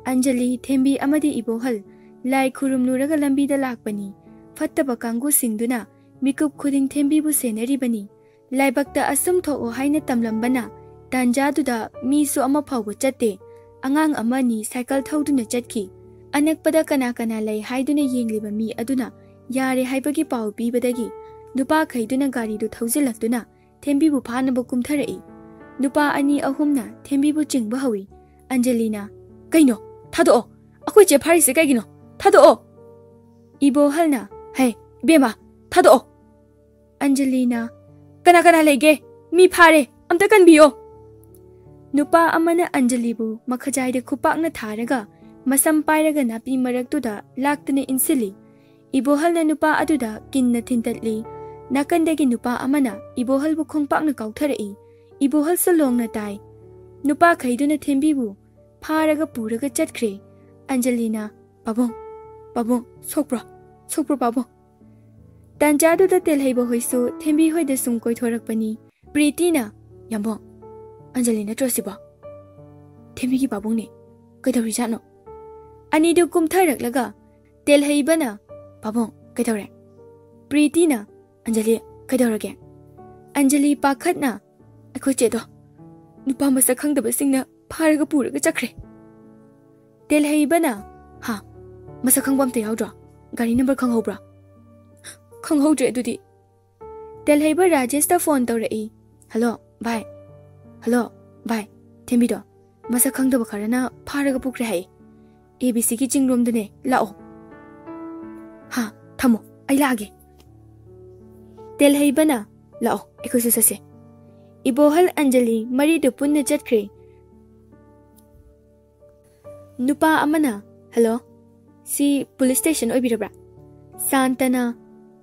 ꯑꯟꯖꯂꯤ, ꯊꯦꯝꯕꯤ ꯑꯃꯗꯤ ꯏꯕꯣꯍꯜ ꯂꯥꯏ ꯈꯨꯔꯨꯝꯂꯨꯔꯒ ꯂꯝꯕꯤꯗ ꯂꯥꯛꯄꯅꯤ꯫ ꯐꯠꯇꯕ ꯀꯥꯡꯕꯨꯁꯤꯡꯗꯨꯅ ꯃꯤꯀꯨꯞ ꯈꯨꯗꯤꯡ ꯊꯦꯝꯕꯤꯕꯨ ꯁꯦꯟꯅꯔꯤꯕꯅꯤ꯫ ꯂꯥꯏꯕꯛꯇ ꯑꯁꯨꯝ ꯊꯣꯛꯑꯣ ꯍꯥꯏꯅ ꯇꯝꯂꯝꯕꯅ ꯇꯥꯟꯖꯥꯗꯨꯗ ꯃꯤꯁꯨ ꯑꯃ ꯐꯥꯎꯕ ꯆꯠꯇꯦ꯫ ꯑꯉꯥꯡ ꯑꯃ ꯑꯅꯤ ꯁꯥꯏꯀꯜ ꯊꯧꯗꯨꯅ ꯆꯠꯈꯤ꯫ ꯑꯅꯛꯄꯗ ꯀꯅꯥ ꯀꯅꯥ ꯂꯩ ꯍꯥꯏꯗꯨꯅ ꯌꯦꯡꯂꯤꯕ ꯃꯤ ꯑꯗꯨꯅ ꯌꯥꯔꯦ ꯍꯥꯏꯕꯒꯤ ꯄꯥꯎ ꯄꯤꯕꯗꯒꯤ ꯅꯨꯄꯥꯈꯩꯗꯨꯅ ꯒꯥꯔꯤꯗꯨ ꯊꯧꯖꯤꯜꯂꯛꯇꯨꯅ ꯊꯦꯝꯕꯤꯕꯨ ꯐꯥꯅꯕ ꯀꯨꯝꯊꯔꯛꯏ꯫ ꯅꯨꯄꯥ ꯑꯅꯤ ꯑꯍꯨꯝꯅ ꯊꯦꯝꯕꯤꯕꯨ ꯆꯤꯡꯕ ꯍꯧꯏ꯫ ꯑꯟꯖꯂꯤꯅ, "ꯀꯩꯅꯣ? ꯊꯥꯗꯣꯛꯑꯣ! ꯑꯩꯈꯣꯏ ꯆꯦ ꯐꯥꯔꯤꯁꯦ ꯀꯩꯒꯤꯅꯣ? ꯊꯥꯗꯣꯛꯑꯣ!" ꯏꯕꯣꯍꯜꯅ, "ꯍꯦ, ꯏꯕꯦꯝꯃ, ꯊꯥꯗꯣꯛꯑꯣ!" ꯑꯟꯖꯂꯤꯅ, "ꯀꯅꯥ ꯀꯅꯥ ꯂꯩꯒꯦ? ꯃꯤ ꯐꯥꯔꯦ, ꯑꯝꯇ ꯀꯟꯕꯤꯌꯣ!" ꯅꯨꯄꯥ ꯑꯃꯅ ꯑꯟꯖꯂꯤꯕꯨ ꯃꯈꯖꯥꯏꯗ ꯈꯨꯄꯥꯛꯅ ꯊꯥꯔꯒ ꯃꯁꯝ ꯄꯥꯏꯔꯒ ꯅꯥꯄꯤ ꯃꯔꯛꯇꯨꯗ ꯂꯥꯛꯇꯨꯅ ꯏꯟꯁꯤꯜꯂꯤ꯫ ꯏꯕꯣꯍꯜꯅ ꯅꯨꯄꯥ ꯑꯗꯨꯗ ꯀꯤꯟꯅ ꯊꯤꯟꯇꯠꯂꯤ꯫ ꯅꯥꯀꯟꯗꯒꯤ ꯅꯨꯄꯥ ꯑꯃꯅ ꯏꯕꯣꯍꯜꯕꯨ ꯈꯣꯡꯄꯥꯛꯅ ꯀꯥꯎꯊꯔꯛꯏ꯫ ꯏꯕꯣꯍꯜꯁꯨ ꯂꯣꯡꯅ ꯇꯥꯏ꯫ ꯅꯨꯄꯥꯈꯩꯗꯨꯅ ꯊꯦꯝꯕꯤꯕꯨ ꯐꯥꯔꯒ ꯄꯨꯔꯒ ꯆꯠꯈ꯭ꯔꯦ꯫ ꯑꯟꯖꯂꯤꯅ, "ꯄꯥꯕꯨꯡ, ꯄꯥꯕꯨꯡ, ꯁꯣꯛꯄ꯭ꯔꯣ? ꯁꯣꯛꯄ꯭ꯔꯣ, ꯄꯥꯕꯨꯡ?" ꯇꯥꯟꯖꯥꯗꯨꯗ ꯇꯦꯜꯍꯩꯕ ꯍꯣꯏꯁꯨ ꯊꯦꯝꯕꯤ ꯍꯣꯏꯗ ꯁꯨꯝ ꯀꯣꯏꯊꯣꯔꯛꯄꯅꯤ꯫ ꯄ꯭ꯔꯤꯇꯤꯅ, "ꯌꯥꯝꯕꯨꯡ, ꯑꯟꯖꯂꯤ ꯅꯠꯇ꯭ꯔꯣ ꯁꯤꯕꯣ?" "ꯊꯦꯝꯕꯤꯒꯤ ꯄꯥꯕꯨꯡꯅꯦ꯫ ꯀꯩꯗꯧꯔꯤꯖꯥꯠꯅꯣ?" ꯑꯅꯤꯗꯨ ꯀꯨꯝꯊꯔꯛꯂꯒ ꯇꯦꯜꯍꯩꯕꯅ, "ꯄꯥꯕꯨꯡ, ꯀꯩꯗꯧꯔꯦ?" ꯄ꯭ꯔꯤꯇꯤꯅ, "ꯑꯟꯖꯂꯤ, ꯀꯩꯗꯧꯔꯒꯦ?" ꯑꯟꯖꯂꯤ ꯄꯥꯈꯠꯅ, "ꯑꯩꯈꯣꯏ ꯆꯦꯗꯣ ꯅꯨꯄꯥ ꯃꯁꯛ ꯈꯪꯗꯕꯁꯤꯡꯅ ꯐꯥꯔꯒ ꯄꯨꯔꯒ ꯆꯠꯈ꯭ꯔꯦ꯫" ꯇꯦꯜꯍꯩꯕꯅ, "ꯍꯥ? ꯃꯁꯛ ꯈꯪꯕ ꯑꯝꯇ ꯌꯥꯎꯗ꯭ꯔꯣ? ꯒꯥꯔꯤ ꯅꯝꯕꯔ ꯈꯪꯍꯧꯕ꯭ꯔꯣ?" "ꯈꯪꯍꯧꯗ꯭ꯔꯦ ꯑꯗꯨꯗꯤ꯫" ꯇꯦꯜꯍꯩꯕ ꯔꯥꯖꯦꯁꯇ ꯐꯣꯟ ꯇꯧꯔꯛꯏ꯫ "ꯍꯜꯂꯣ, ꯚꯥꯏ꯫ ꯍꯜꯂꯣ, ꯚꯥꯏ꯫ ꯊꯦꯝꯕꯤꯗꯣ ꯃꯁꯛ ꯈꯪꯗꯕ ꯈꯔꯅ ꯐꯥꯔꯒ ꯄꯨꯈ꯭ꯔꯦ ꯍꯥꯏ꯫ ꯑꯦ ꯕꯤ ꯁꯤꯒꯤ ꯆꯤꯡꯔꯣꯝꯗꯅꯦ, ꯂꯥꯛꯑꯣ꯫" "ꯍꯥ, ꯊꯝꯃꯣ, ꯑꯩ ꯂꯥꯛꯑꯒꯦ꯫" ꯇꯦꯜꯍꯩꯕꯅ, "ꯂꯥꯛꯑꯣ, ꯑꯩꯈꯣꯏꯁꯨ ꯆꯠꯁꯦ꯫" ꯏꯕꯣꯍꯜ ꯑꯟꯖꯂꯤ ꯃꯔꯤꯗꯨ ꯄꯨꯟꯅ ꯆꯠꯈ꯭ꯔꯦ꯫ ꯅꯨꯄꯥ ꯑꯃꯅ, "ꯍꯜꯂꯣ, ꯁꯤ ꯄꯨꯂꯤꯁ ꯁ꯭ꯇꯦꯁꯟ ꯑꯣꯏꯕꯤꯔꯕ꯭ꯔꯥ?" ꯁꯥꯟꯇꯅ,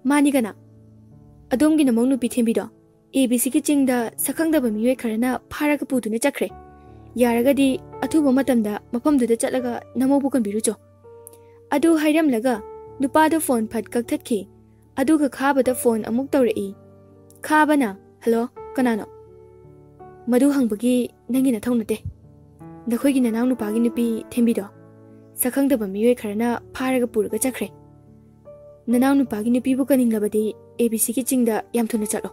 "ꯃꯥꯅꯤ, ꯀꯅꯥ?" "ꯑꯗꯣꯝꯒꯤ ꯅꯃꯧ ꯅꯨꯄꯤ ꯊꯦꯝꯕꯤꯗꯣ ꯑꯦ ꯕꯤ ꯁꯤꯒꯤ ꯆꯤꯡꯗ ꯁꯛꯈꯪꯗꯕ ꯃꯤꯑꯣꯏ ꯈꯔꯅ ꯐꯥꯔꯒ ꯄꯨꯗꯨꯅ ꯆꯠꯈ꯭ꯔꯦ꯫ ꯌꯥꯔꯒꯗꯤ ꯑꯊꯨꯕ ꯃꯇꯝꯗ ꯃꯐꯝꯗꯨꯗ ꯆꯠꯂꯒ ꯅꯃꯧꯕꯨ ꯀꯟꯕꯤꯔꯨꯆꯣ꯫" ꯑꯗꯨ ꯍꯥꯏꯔꯝꯂꯒ ꯅꯨꯄꯥꯗꯨ ꯐꯣꯟ ꯐꯠ ꯀꯛꯊꯠꯈꯤ꯫ ꯑꯗꯨꯒ ꯈꯥꯕꯗ ꯐꯣꯟ ꯑꯃꯨꯛ ꯇꯧꯔꯛꯏ꯫ ꯈꯥꯕꯅ, "ꯍꯜꯂꯣ, ꯀꯅꯥꯅꯣ?" "ꯃꯗꯨ ꯍꯪꯕꯒꯤ ꯅꯪꯒꯤ ꯅꯊꯧ ꯅꯠꯇꯦ꯫ ꯅꯈꯣꯏꯒꯤ ꯅꯅꯥꯎ ꯅꯨꯄꯥꯒꯤ ꯅꯨꯄꯤ ꯊꯦꯝꯕꯤꯗꯣ ꯁꯛꯈꯪꯗꯕ ꯃꯤꯑꯣꯏ ꯈꯔꯅ ꯐꯥꯔꯒ ꯄꯨꯔꯒ ꯆꯠꯈ꯭ꯔꯦ꯫ ꯅꯅꯥꯎ ꯅꯨꯄꯥꯒꯤ ꯅꯨꯄꯤꯕꯨ ꯀꯟꯅꯤꯡꯂꯕꯗꯤ ꯑꯦ ꯕꯤ ꯁꯤꯒꯤ ꯆꯤꯡꯗ ꯌꯥꯝ ꯊꯨꯅ ꯆꯠꯂꯣ꯫